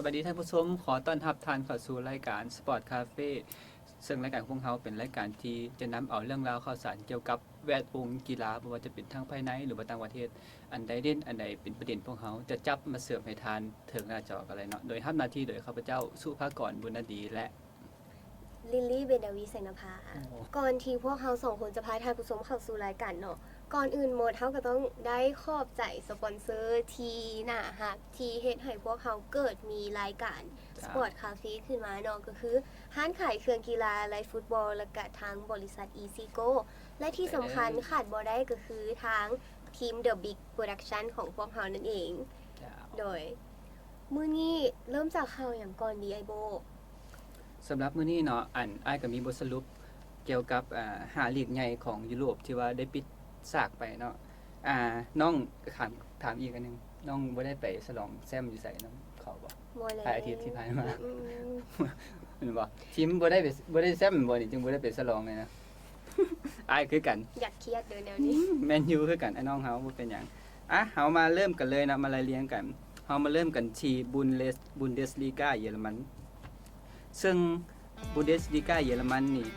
ສະບາຍດີທ່ານຜູ້ຊົມ, ຂໍຕ້ອນຮັບທ່ານເຂົ້າສູ່ລາຍການ Sport Cafe ເຊິ່ງລາຍການຂອງພວກເຮົາເປັນລາຍການທີ່ຈະນຳເອົາເລື່ອງລາວຂ່າວສານກ່ຽວກັບແວດວົງກິລາ, ບໍ່ວ່າຈະເປັນທັງພາຍໃນ ຫຼືວ່າຕ່າງປະເທດ, ອັນໃດເດັ່ນ ອັນໃດເປັນປະເດັນ, ພວກເຮົາຈະຈັບມາເສີບໃຫ້ທ່ານເຖິງໜ້າຈໍກັນເລີຍເນາະ, ໂດຍຮັບໜ້າທີ່ໂດຍຂ້າພະເຈົ້າ ສຸພາກອນ ບຸນນາດີ ແລະ ລິລລີ ເບນດາວີ ແສງນຳພາ. ກ່ອນທີ່ພວກເຮົາສອງຄົນຈະພາທ່ານຜູ້ຊົມເຂົ້າສູ່ລາຍການເນາະ, ກ່ອນອື່ນໝົດເຮົາກໍຕ້ອງໄດ້ຂອບໃຈສະປອນເຊີທີ່ໜ້າຮັກ ທີ່ເຮັດໃຫ້ພວກເຮົາເກີດມີລາຍການ Sport Cafe ຂຶ້ນມາເນາະ, ກໍຄືຮ້ານຂາຍເຄື່ອງກິລາ ແລະ ຟຸດບອລ ແລະກະທາງບໍລິສັດ Easy Go ແລະທີ່ສຳຄັນຂາດບໍ່ໄດ້ກໍຄືທາງທີມ The Big Production ຂອງພວກເຮົານັ້ນເອງ. ໂດຍ ມື້ນີ້ເລີ່ມຈາກຂ່າວຫຍັງກ່ອນດີ ອ້າຍໂບ້? ສຳລັບມື້ນີ້ເນາະ, ອັນ ອ້າຍກໍມີບົດສະຫຼຸບກ່ຽວກັບ ອ່າ ຫ້າລີກໃຫຍ່ຂອງຢູໂຣບທີ່ວ່າໄດ້ປິດສາກໄປເນາະ. ອ່າ ນ້ອງ ຖາມ ຖາມອີກອັນໜຶ່ງ, ນ້ອງບໍ່ໄດ້ໄປສະຫຼອງແຊ້ມຢູ່ໃສນຳເຂົາບໍ່? ບໍ່ແລ້ວ ຫຼາຍອາທິດທີ່ຜ່ານມາ ອືມ ແມ່ນບໍ່? ທີມບໍ່ໄດ້ໄປ ບໍ່ໄດ້ແຊ້ມແມ່ນບໍ່ນີ້? ຈຶ່ງບໍ່ໄດ້ໄປສະຫຼອງເລີຍນະ. ອ້າຍຄືກັນ ຢາກຄຽດເດີແນວນີ້. ແມນຢູຄືກັນ ອ້າຍນ້ອງເຮົາ ບໍ່ເປັນຫຍັງ. ອ່ະ ເຮົາມາເລີ່ມກັນເລີຍເນາະ, ມາໄລ່ລຽງກັນ. ເຮົາມາເລີ່ມກັນທີ່ Bundes- Bundesliga ເຢຍລະມັນ. ເຊິ່ງ Bundesliga ເຢຍລະມັນນີ້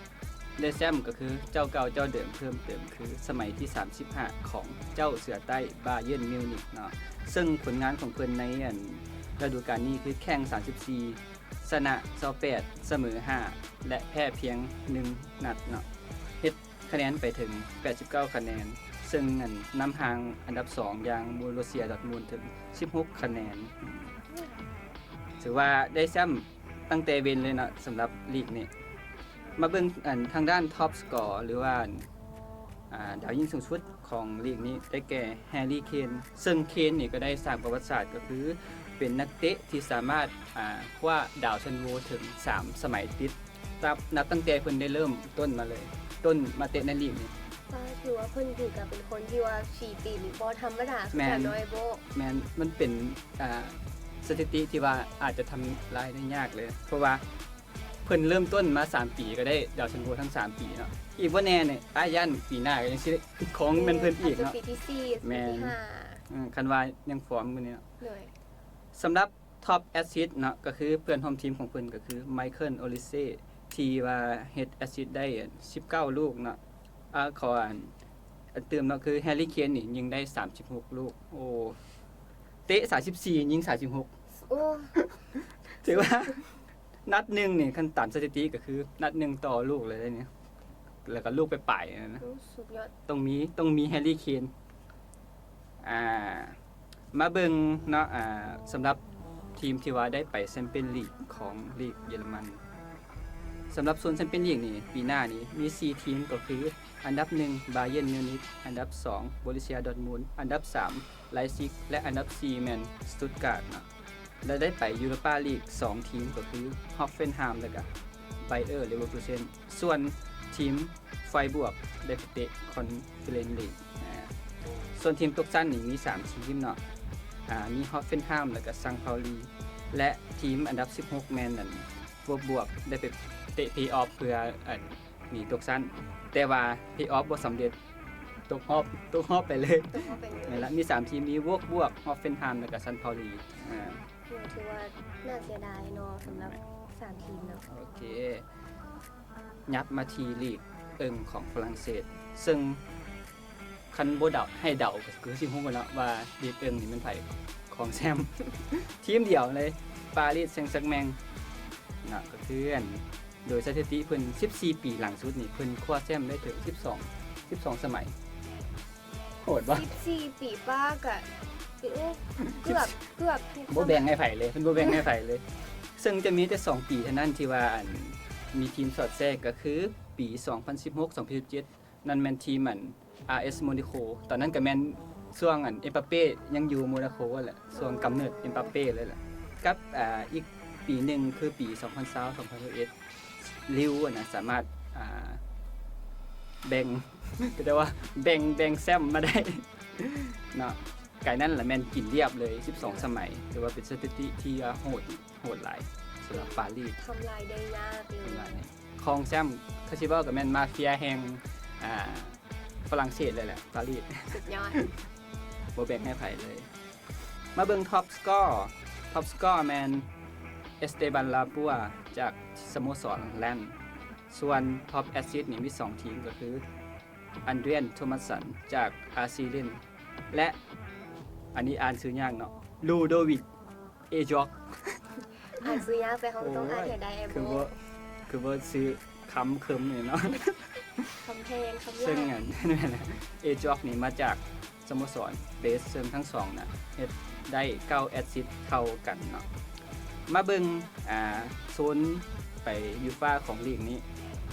ໄດ້ແຊ້ມກໍຄືເຈົ້າເກົ່າເຈົ້າເດີມເພີ່ມເຕີມ ຄືສະໄໝທີສາມສິບຫ້າຂອງເຈົ້າເສືອໃຕ້ Bayern Munich ເນາະ. ເຊິ່ງຜົນງານຂອງເພິ່ນໃນ ອັນ ລະດູການນີ້ຄືແຂ່ງສາມສິບສີ່ ຊະນະຊາວແປດ ສະເໝີຫ້າ ແລະ ແພ້ພຽງໜຶ່ງນັດເນາະ, ເຮັດຄະແນນໄປເຖິງແປດສິບເກົ້າຄະແນນ, ເຊິ່ງ ອັນ ນຳຫ່າງອັນດັບສອງຢ່າງ Borussia Dortmund ເຖິງສິບຫົກຄະແນນ. ຖືວ່າໄດ້ແຊ້ມຕັ້ງແຕ່ເວັນເລີຍເນາະ ສຳລັບລີກນີ້. ມາເບິ່ງ ອັນ ທາງດ້ານ Top Score ຫຼືວ່າ ອັນ ອ່າ ດາວຍິງສູງສຸດຂອງລີກນີ້ ໄດ້ແກ່ Harry Kane ເຊິ່ງ Kane ນີ້ກໍໄດ້ສ້າງປະຫວັດສາດ ກໍຄືເປັນນັກເຕະທີ່ສາມາດ ອ່າ ຄວ້າດາວຊັນໂວເຖິງສາມສະໄໝຕິດ ນັບ ນັບຕັ້ງແຕ່ເພິ່ນໄດ້ເລີ່ມຕົ້ນມາເລີຍ, ຕົ້ນມາເຕະໃນລີກນີ້. ວ່າ ຖືວ່າເພິ່ນຖືກະເປັນຄົນທີ່ວ່າສີຕີນບໍ່ທຳມະດາຄືກັນເນາະ ອ້າຍໂບ້. ແມ່ນ, ມັນເປັນ ອ່າ ສະຖິຕິທີ່ວ່າອາດຈະທຳລາຍໄດ້ຍາກເລີຍ ເພາະວ່າ ເພິ່ນເລີ່ມຕົ້ນມາສາມປີ ກໍໄດ້ດາວຊັນໂວທັງສາມປີເນາະ. ອີກບໍ່ແນ່ນີ້ ອ້າຍຢ້ານປີໜ້າກໍຍັງຊິໄດ້ຄອງແມ່ນເພິ່ນອີກເນາະ. ອາດຈະປີທີສີ່ ແມ່ນ ປີທີຫ້າ ເອີ ຄັນວ່າຍັງຟອມມື້ນີ້ເນາະ. ໂດຍ ສຳລັບ Top Assist ເນາະ ກໍຄືເພື່ອນຮ່ວມທີມຂອງເພິ່ນກໍຄື Michael Olise ທີ່ວ່າເຮັດ Assist ໄດ້ສິບເກົ້າລູກເນາະ. ອາ ຂໍ ອັນ ອັນຕື່ມເນາະ ຄື Harry Kane ນີ້ຍິງໄດ້ສາມສິບຫົກລູກ. ໂອ້ ເຕະສາມສິບສີ່ ຍິງສາມສິບຫົກ. ໂອ້ ຖືວ່າ ນັດໜຶ່ງນີ້ ຄັນຕາມສະຖິຕິກໍຄືນັດໜຶ່ງຕໍ່ລູກເລີຍນີ້ ແລ້ວກໍລູກປາຍໆນັ້ນນະ. ໂອ້ ສຸດຍອດ. ຕ້ອງມີ ຕ້ອງມີ Harry Kane. ອ່າ ມາເບິ່ງເນາະ ອ່າ ສຳລັບທີມທີ່ວ່າໄດ້ໄປ Champions League ຂອງລີກເຢຍລະມັນ. ສຳລັບໂຊນ Champions League ນີ້ ປີໜ້ານີ້ມີສີ່ທີມ ກໍຄື ອັນດັບໜຶ່ງ Bayern Munich, ອັນດັບສອງ Borussia Dortmund, ອັນດັບສາມ Leipzig ແລະ ອັນດັບສີ່ແມ່ນ Stuttgart ເນາະ. ແລະ ໄດ້ໄປ Europa League ສອງທີມ ກໍຄື Hoffenheim ແລະກະ Bayer Leverkusen. ສ່ວນທີມ Freiburg ໄດ້ໄປເຕະ Conference League. ອາ ສ່ວນທີມຕົກຊັ້ນນີ້ມີສາມທີມເນາະ ອາ ມີ Hoffenheim ແລະກະ St. Pauli ແລະ ທີມອັນດັບສິບຫົກແມ່ນ ອັນ Wolfsburg ໄດ້ໄປເຕະ Play-off ເພື່ອ ອັນ ໜີຕົກຊັ້ນ ແຕ່ວ່າ Play-off ບໍ່ສຳເລັດ ຕົກຮອບ ຕົກຮອບໄປເລີຍ. ຕົກຮອບໄປເລີຍ. ແມ່ນລະ ມີສາມທີມ ມີ Wolfsburg, Hoffenheim ແລະກະ St. Pauli. ອາ ຖືວ່າໜ້າເສຍດາຍເນາະ ສຳລັບສາມທີມເນາະ. ໂອເຄ ຍັບມາທີ່ລີກເອີງຂອງຝຣັ່ງເສດ ເຊິ່ງ ຄັນບໍ່ເດົາ ໃຫ້ເດົາກໍຄືຊິຮູ້ເນາະວ່າລີກເອີງນີ້ແມ່ນໃຜຄອງແຊ້ມ. ທີມດຽວເລີຍ ປາຣີແຊງແຊັງແມັງເນາະ ກໍຄື ອັນ ໂດຍສະຖິຕິເພິ່ນ ສິບສີ່ປີຫຼັງສຸດນີ້ ເພິ່ນຄວ້າແຊ້ມໄດ້ເຖິງ ສິບສອງ ສິບສອງສະໄໝ. ໂຫດບໍ່? ສິບສີ່ປີ ປ້າ ກະ ໂອ້ ເກືອບ ເກືອບ ບໍ່ແບ່ງໃຫ້ໃຜເລີຍ ເພິ່ນບໍ່ແບ່ງໃຫ້ໃຜເລີຍ. ເຊິ່ງຈະມີແຕ່ສອງປີເທົ່ານັ້ນທີ່ວ່າ ອັນ ມີທີມສອດແຊກ ກໍຄືປີສອງພັນສິບຫົກ ສອງພັນສິບເຈັດ ນັ້ນແມ່ນທີມ ອັນ ອາເອັສ ໂມນາໂຄ ຕອນນັ້ນກໍແມ່ນຊ່ວງ ອັນ ເອັມບາເປ້ຍັງຢູ່ໂມນາໂຄຫັ້ນແຫຼະ ຊ່ວງກຳເນີດເອັມບາເປ້ເລີຍແຫຼະ ກັບ ອາ ອີກປີໜຶ່ງຄືປີສອງພັນຊາວ ສອງພັນຊາວເອັດ ລິວ ອັນນະ ສາມາດ ອາ ແບ່ງ ກໍໄດ້ວ່າແບ່ງ ແບ່ງແຊ້ມມາໄດ້ເນາະ. ກາຍນັ້ນລະແມ່ນກິນລຽບເລີຍ ສິບສອງສະໄໝ ຖືວ່າເປັນສະຖິຕິທີ່ ອາ ໂຫດ ໂຫດຫຼາຍສຳລັບປາຣີ ທຳລາຍໄດ້ຍາກເລີຍ. ຄອງແຊ້ມ ຄັນຊິເວົ້າກໍແມ່ນມາເຟຍແຫ່ງ ອ່າ ຝຣັ່ງເສດເລີຍແຫຼະ ປາຣີ ສຸດຍອດ ບໍ່ແບ່ງໃຫ້ໃຜເລີຍ. ມາເບິ່ງ Top Score Top Score ແມ່ນ ເອສເຕບັນ ລາປົວ ຈາກສະໂມສອນແລນ. ສ່ວນທັອບແອັດຊິດນີ້ມີສອງທີມ ກໍຄື ອັນເດຣຍນ ໂທມັດສັນ ຈາກ ອາຊີ ເລນ ແລະ ອັນນີ້ອ່ານຊື່ຍາກເນາະ ລູໂດວິກ ເອຈອກ. ອ່ານຊື່ຍາກ ແຕ່ເຮົາຕ້ອງອ່ານໃຫ້ໄດ້ ອ້າຍໂບ. ຄືວ່າ ຄືວ່າຊື່ຄຳເຄີມນີ້ເນາະ ຄຳແພງ ຄຳຍາກ. ເຊິ່ງອັນ ເອຈອກນີ້ມາຈາກ ສະໂມສອນເບສ ເຊິ່ງທັງສອງນະເຮັດໄດ້ເກົ້າແອັດຊິດເທົ່າກັນເນາະ. ມາເບິ່ງ ອ່າ ໂຊນໄປຢູຟາຂອງລີກນີ້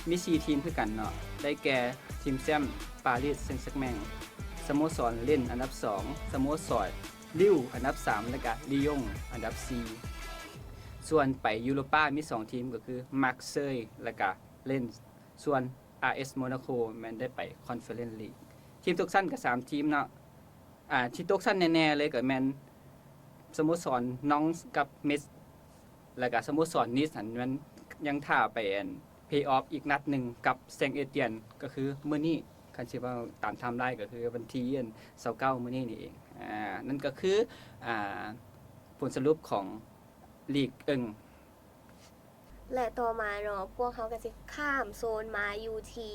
ມີສີ່ທີມຄືກັນເນາະ ໄດ້ແກ່ ທີມແຊ້ມ ປາຣີ ແຊງແຊັກແມັງ, ສະໂມສອນເລນ ອັນດັບສອງ, ສະໂມສອນລິວ ອັນດັບສາມ ແລະກະ ລີຢອງ ອັນດັບສີ່. ສ່ວນໄປຢູໂຣປາ ມີສອງທີມ ກໍຄື ມາກເຊີຍ ແລະກະ ເລນ. ສ່ວນ ອາເອສ ໂມນາໂກ ແມ່ນໄດ້ໄປຄອນເຟີເຣນລີກ. ທີມຕົກຊັ້ນກໍສາມທີມເນາະ ອ່າ ທີ່ຕົກຊັ້ນແນ່ໆເລີຍກໍແມ່ນສະໂມສອນ ນອງ ກັບ ເມັດ ແລ້ວກໍສະໂມສອນ ນີສ ຫັ້ນແມ່ນຍັງຖ້າໄປອັນ ເພລເອອຟ ອີກນັດໜຶ່ງກັບ ແຊງເອຕຽນ ກໍຄືມື້ນີ້ ຄັນຊິເວົ້າຕາມໄທມລາຍ ກໍຄືວັນທີອັນ ຊາວເກົ້າ ມື້ນີ້ນີ້ເອງ. ອ່າ ນັ້ນກໍຄື ອ່າ ຜົນສະຫຼຸບຂອງລີກເອີງ ແລະ ຕໍ່ມາເນາະ ພວກເຮົາກໍຊິຂ້າມໂຊນມາຢູ່ທີ່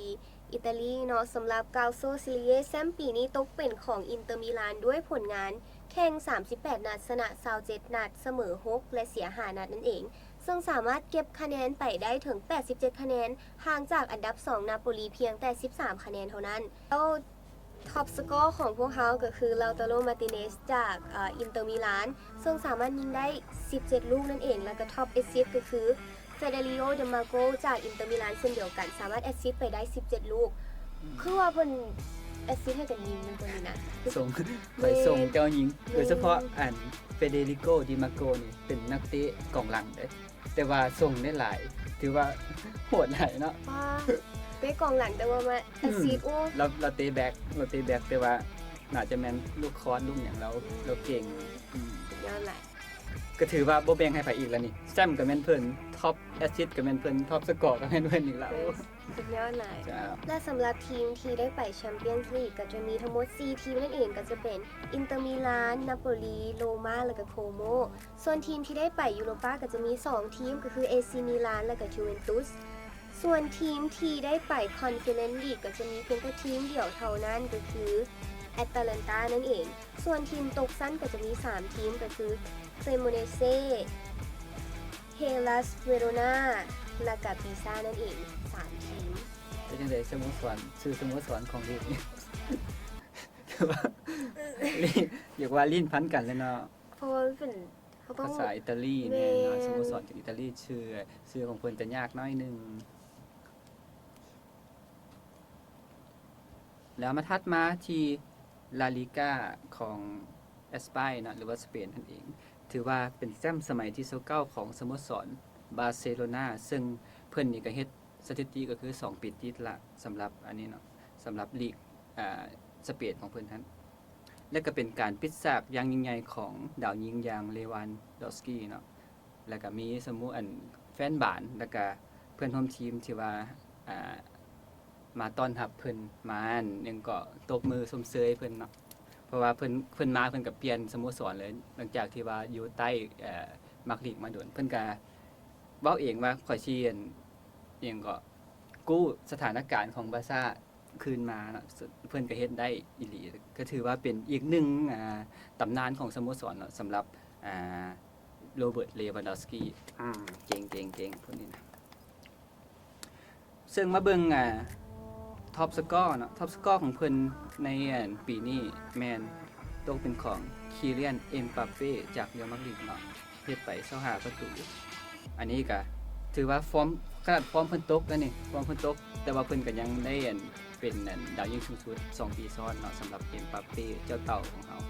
ອີຕາລີເນາະ. ສຳລັບ Calcio Serie A ແຊ້ມປີນີ້ຕົກເປັນຂອງ Inter Milan ດ້ວຍຜົນງານແຂ່ງສາມສິບແປດນັດ ຊະນະຊາວເຈັດນັດ ສະເໝີຫົກ ແລະ ເສຍຫ້ານັດນັ້ນເອງ, ເຊິ່ງສາມາດເກັບຄະແນນໄປໄດ້ເຖິງແປດສິບເຈັດຄະແນນ ຫ່າງຈາກອັນດັບສອງ ນາໂປລີ ພຽງແຕ່ສິບສາມຄະແນນເທົ່ານັ້ນ. ແລ້ວ Top score ຂອງພວກເຮົາກໍຄື Lautaro Martinez ຈາກ ເອີ Inter Milan ເຊິ່ງສາມາດຍິງໄດ້ສິບເຈັດລູກນັ້ນເອງ, ແລ້ວກໍ Top Assist ກໍຄື Federico Demago ຈາກ Inter Milan ເຊັ່ນດຽວກັນ ສາມາດ Assist ໄປໄດ້ສິບເຈັດລູກ. ອືມ ຄືວ່າເພິ່ນ Assist ໃຫ້ກັນຍິງແມ່ນບໍ່ນີ້ນະ? ສົ່ງ ແມ່ນ ໄປສົ່ງເຈົ້າຍິງ ແມ່ນ ໂດຍສະເພາະອັນ Federico Demago ນີ້ເປັນນັກເຕະກອງຫຼັງເດ້. ແຕ່ວ່າສົ່ງໄດ້ຫຼາຍ ຖືວ່າໂຫດຫຼາຍເນາະ. ວ່າເຕະກອງຫຼັງ ແຕ່ວ່າມາ ອືມ ແອັດຊິດ ໂອ້ ລາວ ລາວເຕະແບັກ ລາວເຕະແບັກ ແຕ່ວ່າໜ້າຈະແມ່ນລູກຄອສລູກຫຍັງລາວ ອືມ ລາວເກັ່ງ. ອືມ ສຸດຍອດຫຼາຍ. ກໍຖືວ່າບໍ່ແບ່ງໃຫ້ໃຜອີກແລ້ວນີ້ ແຊ້ມກໍແມ່ນເພິ່ນ ທັອບແອັດຊິດກໍແມ່ນເພິ່ນ ທັອບສະກໍກໍແມ່ນເພິ່ນອີກລະ. ໂອ້ ສຸດຍອດຫຼາຍ. ເຈົ້າ. ແລະ ສຳລັບທີມທີ່ໄດ້ໄປ Champions League ກໍຈະມີທັງໝົດສີ່ທີມນັ້ນເອງ ກໍຈະເປັນ Inter Milan, Napoli, Roma ແລ້ວກໍ Como. ສ່ວນທີມທີ່ໄດ້ໄປຢູໂຣປາກໍຈະມີສອງທີມ ກໍຄື AC Milan ແລະກໍ Juventus. ສ່ວນທີມທີ່ໄດ້ໄປ Conference League ກໍຈະມີພຽງແຕ່ທີມດຽວເທົ່ານັ້ນ ກໍຄື Atalanta ນັ້ນເອງ. ສ່ວນທີມຕົກຊັ້ນກໍຈະມີສາມທີມ ກໍຄື Cremonese, Hellas Verona ແລະກະ Pisa ນັ້ນເອງ ສາມທີມ. ເປັນຈັ່ງໃດສະໂມສອນ ຊື່ສະໂມສອນຂອງລີກນີ້? ຄືວ່າ ຢາກວ່າລີ້ນພັນກັນເລີຍເນາະ ເພາະວ່າມັນເປັນ ເຮົາຕ້ອງ ພາສາອີຕາລີແນ່ນອນ. ແມ່ນ ສະໂມສອນຈາກອີຕາລີ ຊື່ ຊື່ຂອງເພິ່ນຈະຍາກໜ້ອຍໜຶ່ງ. ແລ້ວມາຖັດມາທີ່ La Liga ຂອງແອັດສະປາຍເນາະ ຫຼືວ່າສະເປນນັ້ນເອງ ຖືວ່າເປັນແຊ້ມສະໄໝທີຊາວເກົ້າຂອງສະໂມສອນບາເຊໂລນາ ເຊິ່ງເພິ່ນນີ້ກໍເຮັດສະຖິຕິກໍຄືສອງປີຕິດລະ ສຳລັບອັນນີ້ເນາະ ສຳລັບລີກ ອ່າ ສະເປນຂອງເພິ່ນຫັ້ນ ແລະກໍເປັນການປິດສາກຢ່າງຍິ່ງໃຫຍ່ຂອງດາວຍິງຢ່າງ Lewandowski ເນາະ ແລ້ວກໍມີສະໝູ່ອັນແຟນບານ ແລ້ວກໍເພື່ອນຮ່ວມທີມທີ່ວ່າ ອ່າ ມາຕ້ອນຮັບເພິ່ນ ມາອັນຫຍັງເກາະ ຕົບມືຊົມເຊີຍເພິ່ນເນາະ ເພາະວ່າເພິ່ນ ເພິ່ນມາເພິ່ນກໍປ່ຽນສະໂມສອນເລີຍ ຫຼັງຈາກທີ່ວ່າຢູ່ໃຕ້ ເອີ ມັກລີກມາດົນ ເພິ່ນກໍເວົ້າເອງວ່າ ຂ້ອຍຊິອັນຫຍັງເກາະ ກູ້ສະຖານະການຂອງບາຊາ ຄືນມາເນາະ ເພິ່ນກໍເຮັດໄດ້ອີ່ຫຼີ ກໍຖືວ່າເປັນອີກໜຶ່ງ ອ່າ ຕຳນານຂອງສະໂມສອນເນາະ ສຳລັບ ອ່າ Robert Lewandowski. ອືມ ເກັ່ງໆໆ ຄົນນີ້ນະ. ເຊິ່ງມາເບິ່ງ ອ່າ Top score ເນາະ Top score ຂອງເພິ່ນໃນ ອັນ ປີນີ້ແມ່ນຕົກເປັນຂອງ Kylian Mbappe ຈາກ Real Madrid ເນາະ ເຮັດໄປຊາວຫ້າປະຕູ. ອັນນີ້ກະຖືວ່າຟອມ ຂະໜາດຟອມເພິ່ນຕົກແລ້ວນີ້ ຟອມເພິ່ນຕົກ ແຕ່ວ່າເພິ່ນກໍຍັງໄດ້ ອັນ ເປັນ ອັນ ດາວຍິງສູງສຸດສອງປີຊ້ອນເນາະ ສຳລັບ Mbappe ເຈົ້າເກົ່າຂອງເຮົາ.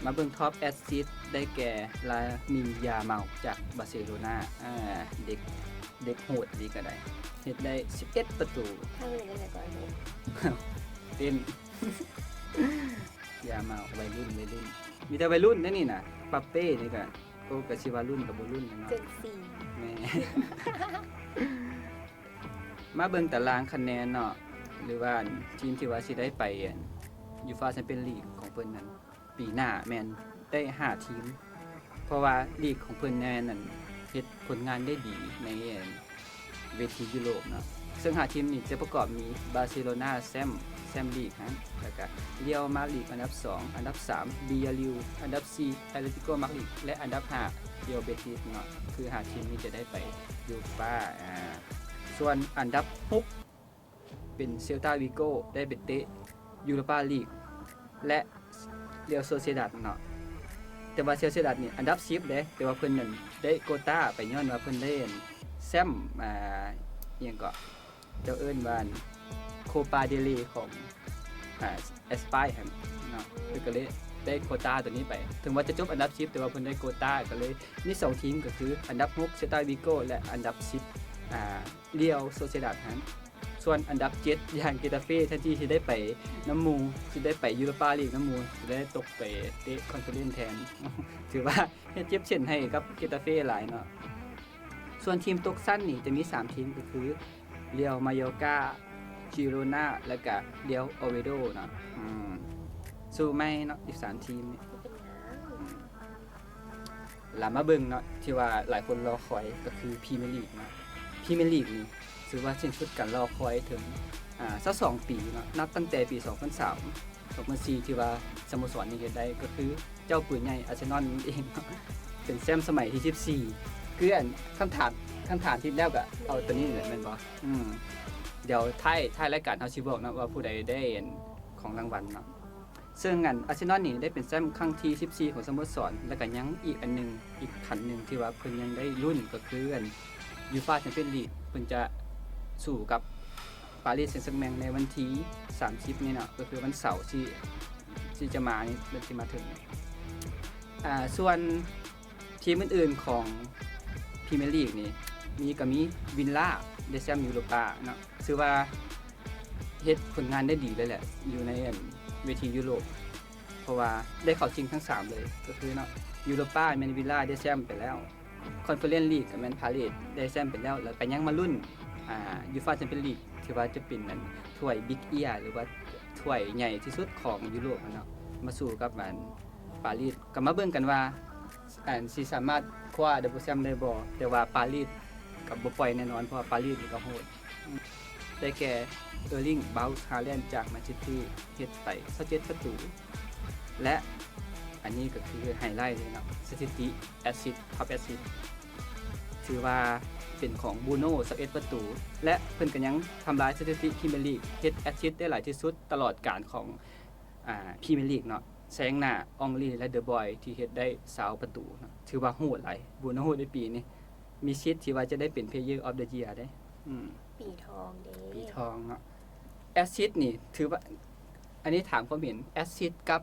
ມາເບິ່ງ Top Assist ໄດ້ແກ່ Lamine Yamal ຈາກບາເຊໂລນາ ອ່າ ເດັກ ເດັກໂຫດອີ່ຫຼີກໍໄດ້ ເຮັດໄດ້ສິບເອັດປະຕູ. ເປັນ Yamal ໄວລຸ້ນ ໄວລຸ້ນ ມີແຕ່ໄວລຸ້ນເດ້ນີ້ນະ Mbappe ນີ້ກະ ໂອ້ ກະຊິວ່າລຸ້ນກະບໍ່ລຸ້ນແລ້ວເນາະ Gen Z ແມ່ນ. ມາເບິ່ງຕາລາງຄະແນນເນາະ ຫຼືວ່າທີມທີ່ວ່າຊິໄດ້ໄປ UEFA Champions League ຂອງເພິ່ນນັ້ນ ປີໜ້າແມ່ນໄດ້ຫ້າທີມ ເພາະວ່າລີກຂອງເພິ່ນແມ່ນອັນ ເຮັດຜົນງານໄດ້ດີໃນເວທີຢູໂຣບເນາະ. ເຊິ່ງຫ້າທີມນີ້ຈະປະກອບມີບາເຊໂລນາແຊ້ມ ແຊ້ມລີກຫັ້ນ ແລ້ວກະຣຽວມາດຣິດອັນດັບສອງ, ອັນດັບສາມ ວິຢາຣຽວ, ອັນດັບສີ່ ແອດເລຕິໂກມາດຣິດ ແລະ ອັນດັບຫ້າ ຣຽວເບຕິສເນາະ. ຄືຫ້າທີມນີ້ຈະໄດ້ໄປຢູໂຣປາ. ອາ ສ່ວນອັນດັບຫົກ ເປັນເຊລຕາວິໂກ ໄດ້ໄປເຕະຢູໂຣປາລີກ ແລະ ຣຽວໂຊເຊຍດາດເນາະ. ແຕ່ວ່າເຊລເຊຍດາດນີ້ອັນດັບສິບເດ້ ແຕ່ວ່າເພິ່ນນັ້ນໄດ້ໂກຕາໄປ ຍ້ອນວ່າເພິ່ນໄດ້ແຊ້ມ ອ່າ ອີ່ຫຍັງເກາະ ເຈົ້າເອີ້ນວ່າໂຄປາເດເລຂອງ ອ່າ ແອັດສະປາຍຫັ້ນເນາະ. ເພິ່ນກໍເລີຍໄດ້ໂຄຕາໂຕນີ້ໄປ ເຖິງວ່າຈະຈົບອັນດັບສິບ ແຕ່ວ່າເພິ່ນໄດ້ໂກຕາ. ກໍເລີຍມີສອງທີມ ກໍຄືອັນດັບຫົກ ເຊລຕາວິໂກ ແລະ ອັນດັບສິບ ອ່າ ຣຽວໂຊເຊຍດາດຫັ້ນ. ສ່ວນອັນດັບເຈັດ ຢ່າງເກຕາເຟ ແທນທີ່ຊິໄດ້ໄປນຳໝູ່ ຊິໄດ້ໄປຢູໂຣປາລີກນຳໝູ່ ຊິໄດ້ຕົກໄປເຕະຄອນເຟີເຣນແທນ. ຖືວ່າເຮັດເຈັບເສັ້ນໃຫ້ກັບເກຕາເຟຫຼາຍເນາະ. ສ່ວນທີມຕົກຊັ້ນນີ້ຈະມີສາມທີມ ກໍຄື ຣຽວມາຢໍກາ, ຈີໂຣນາ ແລະກະຣຽວໂອເວໂດເນາະ. ອືມ ສູ້ໃໝ່ເນາະ ອີກສາມທີມນີ້. ອືມ ລະມາເບິ່ງເນາະ ທີ່ວ່າຫຼາຍຄົນລໍຄອຍກໍຄືພຣີເມຍລີກເນາະ. ພຣີເມຍລີກນີ້ຖືວ່າສິ້ນສຸດການລໍຄອຍເຖິງ ອ່າ ຊາວສອງປີເນາະ ນັບຕັ້ງແຕ່ປີສອງພັນສາມ ສອງພັນສີ່ ທີ່ວ່າສະໂມສອນນີ້ເຮັດໄດ້ ກໍຄືເຈົ້າປືນໃຫຍ່ອາເຊນອນນັ້ນເອງເນາະ ເປັນແຊ້ມສະໄໝທີສິບສີ່. ຄືອັນ ຄຳຖາມ ຄຳຖາມທີ່ແລ້ວກໍເອົາໂຕນີ້ແຫຼະ ແມ່ນບໍ່? ອືມ ດຽວທ້າຍ ທ້າຍລາຍການເຮົາຊິບອກເນາະ ວ່າຜູ້ໃດໄດ້ອັນຂອງລາງວັນເນາະ. ເຊິ່ງອັນ ອາເຊນອນນີ້ໄດ້ເປັນແຊ້ມຄັ້ງທີສິບສີ່ຂອງສະໂມສອນ ແລ້ວກໍຍັງອີກອັນໜຶ່ງ ອີກຂັ້ນໜຶ່ງທີ່ວ່າເພິ່ນຍັງໄດ້ລຸ້ນ ກໍຄືອັນ ຢູຟາແຊັມປຽນລີກ ເພິ່ນຈະສູ້ກັບປາຣີແຊງແຊັງແມັງໃນວັນທີສາມສິບນີ້ເນາະ ກໍຄືວັນເສົາທີ່ ທີ່ຈະມານີ້ ທີ່ຈະມາເຖິງ. ອ່າ ສ່ວນ ທີມອື່ນໆຂອງພຣີເມຍລີກນີ້ ມີ ກໍມີວິນລາ ໄດ້ແຊ້ມຢູໂຣປາເນາະ ຖືວ່າເຮັດຜົນງານໄດ້ດີເລີຍແຫຼະ ຢູ່ໃນອັນເວທີຢູໂຣບ ເພາະວ່າໄດ້ເຂົ້າຊິງທັງສາມເລີຍ ກໍຄືເນາະ ຢູໂຣປາແມ່ນວິນລາໄດ້ແຊ້ມໄປແລ້ວ ຄອນເຟີເຣນລີກກໍແມ່ນພາເລດໄດ້ແຊ້ມໄປແລ້ວ ແລ້ວກໍຍັງມາລຸ້ນ ອ່າ ຢູຟາແຊັມປຽນລີກ ຖືວ່າຈະເປັນອັນຖ້ວຍບິກເອຍ ຫຼືວ່າຖ້ວຍໃຫຍ່ທີ່ສຸດຂອງຢູໂຣບເນາະ ມາສູ້ກັບອັນປາຣີ. ກໍມາເບິ່ງກັນວ່າ ອັນ ຊິສາມາດຄວ້າດັບເບິນແຊ້ມໄດ້ບໍ່ ແຕ່ວ່າປາຣີກໍບໍ່ປ່ອຍແນ່ນອນ ເພາະວ່າປາຣີນີ້ກໍໂຫດ. ໄດ້ແກ່ ເອີລິງ ບຣາວ ຮາແລນ ຈາກແມນຊິຕີ ເຮັດໄປຊາວເຈັດປະຕູ ແລະ ອັນນີ້ກໍຄືໄຮໄລເລີຍເນາະ ສະຖິຕິແອັດຊິດ ທັອບແອັດຊິດ ຖືວ່າເປັນຂອງບູໂນ ຊາວເອັດປະຕູ ແລະ ເພິ່ນກໍຍັງທຳລາຍສະຖິຕິພຣີເມຍລີກ ເຮັດແອັດຊິດໄດ້ຫຼາຍທີ່ສຸດຕະຫຼອດການຂອງ ອ່າ ພຣີເມຍລີກເນາະ ແຊງໜ້າອອງລີ ແລະ ເດີບອຍ ທີ່ເຮັດໄດ້ຊາວປະຕູເນາະ. ຖືວ່າໂຫດຫຼາຍ ບູໂນໃນປີນີ້ ມີສິດທີ່ວ່າຈະໄດ້ເປັນ Player of the Year ເດ້. ອືມ ປີທອງເດ້ ປີທອງເນາະ. ແອັດຊິດນີ້ຖືວ່າ ອັນນີ້ຖາມຄວາມເຫັນ ແອັດຊິດກັບ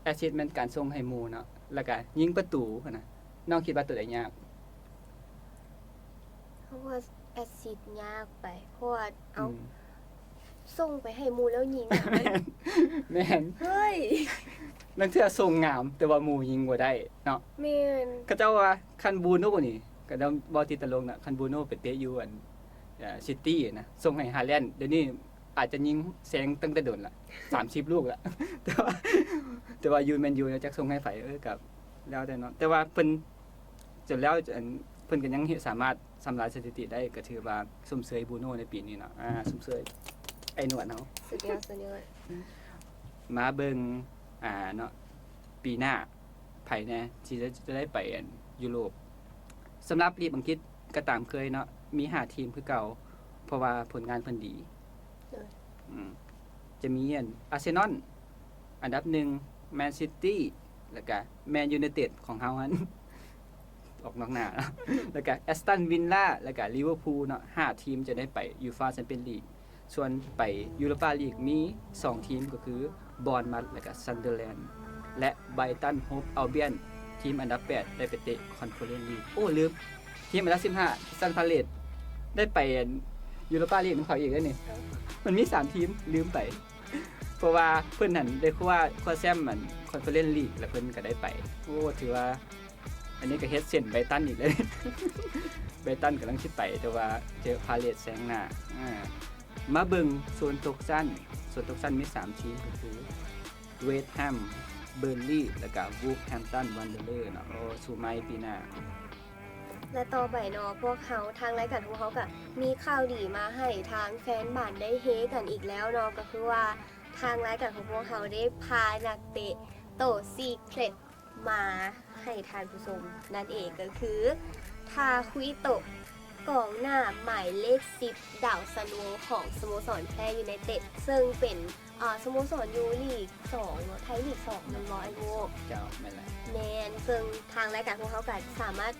ແອັດຊິດແມ່ນການສົ່ງໃຫ້ໝູ່ເນາະ ແລ້ວກະຍິງປະຕູຫັ້ນນະ ນ້ອງຄິດວ່າໂຕໃດຍາກ? ເພາະວ່າແອັດຊິດຍາກໄປ ເພາະວ່າ ເອົ້າ ອືມ ສົ່ງໄປໃຫ້ໝູ່ແລ້ວຍິງ ແມ່ນ ແມ່ນ ເຮີ້ຍ ລາງເທື່ອສົ່ງງາມ ແຕ່ວ່າໝູ່ຍິງບໍ່ໄດ້ເນາະ. ແມ່ນ ເຂົາເຈົ້າວ່າຄັນບູໂນນີ້ ກໍເວົ້າຕິດຕະຫຼົກນະ ຄັນບູໂນໄປເຕະຢູ່ອັນ ເອີ ຊິຕີນະ ສົ່ງໃຫ້ຮາແລນ ດຽວນີ້ອາດຈະຍິງແຊງຕັ້ງແຕ່ດົນລະ ສາມສິບລູກລະ ແຕ່ວ່າ ແຕ່ວ່າຢູ່ແມນຢູນະ ຈັກສົ່ງໃຫ້ໃຜ ເອີ ກໍແລ້ວແຕ່ເນາະ. ແຕ່ວ່າເພິ່ນ ຈົນແລ້ວ ອັນ ເພິ່ນກໍຍັງເຮັດ ສາມາດ ທຳລາຍສະຖິຕິໄດ້ ກໍຖືວ່າຊົມເຊີຍບູໂນໃນປີນີ້ເນາະ. ອາ ຊົມເຊີຍໄອ້ໜວດເຮົາ ສຸດຍອດ ສຸດຍອດ. ມາເບິ່ງ ອ່າ ເນາະ ປີໜ້າໃຜແດ່ທີ່ຈະ ຈະໄດ້ໄປ ອັນ ຢູໂຣບ. ສຳລັບລີກອັງກິດກໍຕາມເຄີຍເນາະ ມີຫ້າທີມຄືເກົ່າ ເພາະວ່າຜົນງານເພິ່ນດີ. ໂດຍ ອືມ ຈະມີ ອັນ ອາເຊນອນ ອັນດັບໜຶ່ງ ແມນຊິຕີ ແລ້ວກະແມນຢູໄນເຕັດຂອງເຮົາຫັ້ນ ອອກນອກໜ້າ ແລ້ວກະແອັດສະຕັນວິນລາ ແລ້ວກະລີເວີພູເນາະ. ຫ້າທີມຈະໄດ້ໄປຢູຟາແຊັມປຽນລີກ. ສ່ວນໄປຢູໂຣປາລີກມີສອງທີມ ກໍຄືບອນມັດ ແລ້ວກະຊັນເດີແລນ ແລະ ໄບຣຕັນ ໂຮບ ອາວບຽນ ທີມອັນດັບແປດໄດ້ໄປເຕະຄອນເຟີເຣນລີກ. ໂອ້ ລືມ ທີມອັນດັບສິບຫ້າ ຄຣິສຕັນພາເລດ ໄດ້ໄປ ອັນ ຢູໂຣປາລີກນຳເຂົາອີກເດ້ນີ້. ມັນມີສາມທີມ ລືມໄປ ເພາະວ່າເພິ່ນຫັ້ນໄດ້ຄວ້າ ຄວ້າແຊ້ມ ອັນ ຄອນເຟີເຣນລີກ ແລ້ວເພິ່ນກໍໄດ້ໄປ. ໂອ້ ຖືວ່າ ອັນນີ້ກໍເຮັດເສັ້ນໄບຣຕັນອີກເລີຍ ໄບຣຕັນກຳລັງຊິໄປ ແຕ່ວ່າເຈີພາເລດແຊງໜ້າ. ອາ ມາເບິ່ງໂຊນຕົກຊັ້ນ ໂຊນຕົກຊັ້ນມີສາມທີມ ກໍຄື ເວສແຮມ ເບີນລີ ແລ້ວກະ ວູຟແຮມຕັນ ວັນເດີເລີເນາະ. ໂອ້ ສູ້ໃໝ່ປີໜ້າ. ແລະ ຕໍ່ໄປເນາະ ພວກເຮົາ ທາງລາຍການຂອງພວກເຮົາກະມີຂ່າວດີມາໃຫ້ທາງແຟນບານໄດ້ເຮກັນອີກແລ້ວເນາະ ກໍຄືວ່າທາງລາຍການຂອງພວກເຮົາໄດ້ພານັກເຕະໂຕຊີເຄຣັດມາໃຫ້ທ່ານຜູ້ຊົມນັ້ນເອງ ກໍຄື ທາຄຸອິໂຕະ ກອງໜ້າໝາຍເລກສິບ ດາວຊັນໂວຂອງສະໂມສອນແພຣຢູໄນເຕັດ ເຊິ່ງເປັນ ອ່າ ສະໂມສອນຢູ່ລີກສອງເນາະ ໄທລີກສອງແມ່ນບໍ່ອ້າຍໂບ? ເຈົ້າ ແມ່ນແຫຼະ ແມ່ນ ເຊິ່ງທາງລາຍການຂອງເຮົາກະສາມາດ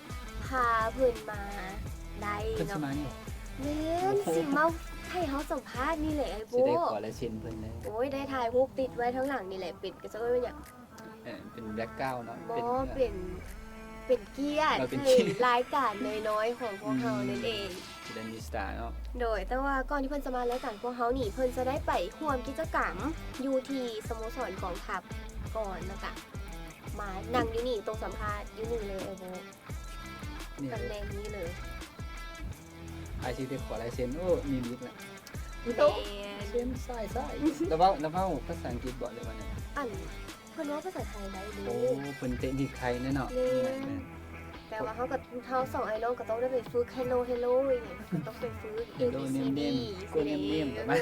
ພາເພິ່ນມາໄດ້ເນາະ ເພິ່ນຊິມານີ້ ແມ່ນ ໂອ້ໂຫ ຊິມາໃຫ້ເຮົາສຳພາດນີ້ແຫຼະອ້າຍໂບ ຊິໄດ້ຂໍລາຍເຊັນເພິ່ນເລີຍ ໂອ້ຍ ໄດ້ຖ່າຍຮູບຕິດໄວ້ທາງຫຼັງນີ້ແຫຼະ ເປັນ ກະຈະເອີ້ນວ່າຫຍັງ ເອີ ເປັນແບັກກຣາວເນາະ ບໍ່ ເປັນ ເປັນ ເປັນກຽດ ເອີ ເປັນກຽດ ໃຫ້ລາຍການນ້ອຍໆຂອງພວກເຮົານັ້ນເອງ ອືມ ຊິໄດ້ມີສະຕາເນາະ ໂດຍ ແຕ່ວ່າກ່ອນທີ່ເພິ່ນຈະມາລາຍການພວກເຮົານີ້ ເພິ່ນຈະໄດ້ໄປຮ່ວມກິດຈະກຳຢູ່ທີ່ສະໂມສອນກອງທັບກ່ອນ ແລ້ວກະມານັ່ງຢູ່ນີ້ ໂຕະສຳພາດຢູ່ນີ້ເລີຍອ້າຍໂບ ນີ້ເລີຍ ຕຳແໜ່ງນີ້ເລີຍ ອ້າຍຊິໄດ້ຂໍລາຍເຊັນ ໂອ້ ມີມິດລະ ແມ່ນ ເຊັນຊ້າຍໆ ລະເວົ້າ ລະເວົ້າພາສາອັງກິດບໍ່ ຫຼືວ່າແນວໃດ? ອັນ ເພິ່ນເວົ້າພາສາໄທໄດ້ເດ້ ໂອ້ ເພິ່ນເຕະລີກໄທແນ່ເນາະ ແມ່ນ ແມ່ນ ແຕ່ວ່າເຮົາກະ ເຮົາສອງອ້າຍນ້ອງກະຕ້ອງໄດ້ໄປຝຶກ ເຮໂລ ເຮໂລ ອີ່ຫຍັງ ກະຕ້ອງໄປຝຶກ ເອບີຊີດີ ເນມ ໂກເນມ ເອີ ປະມານ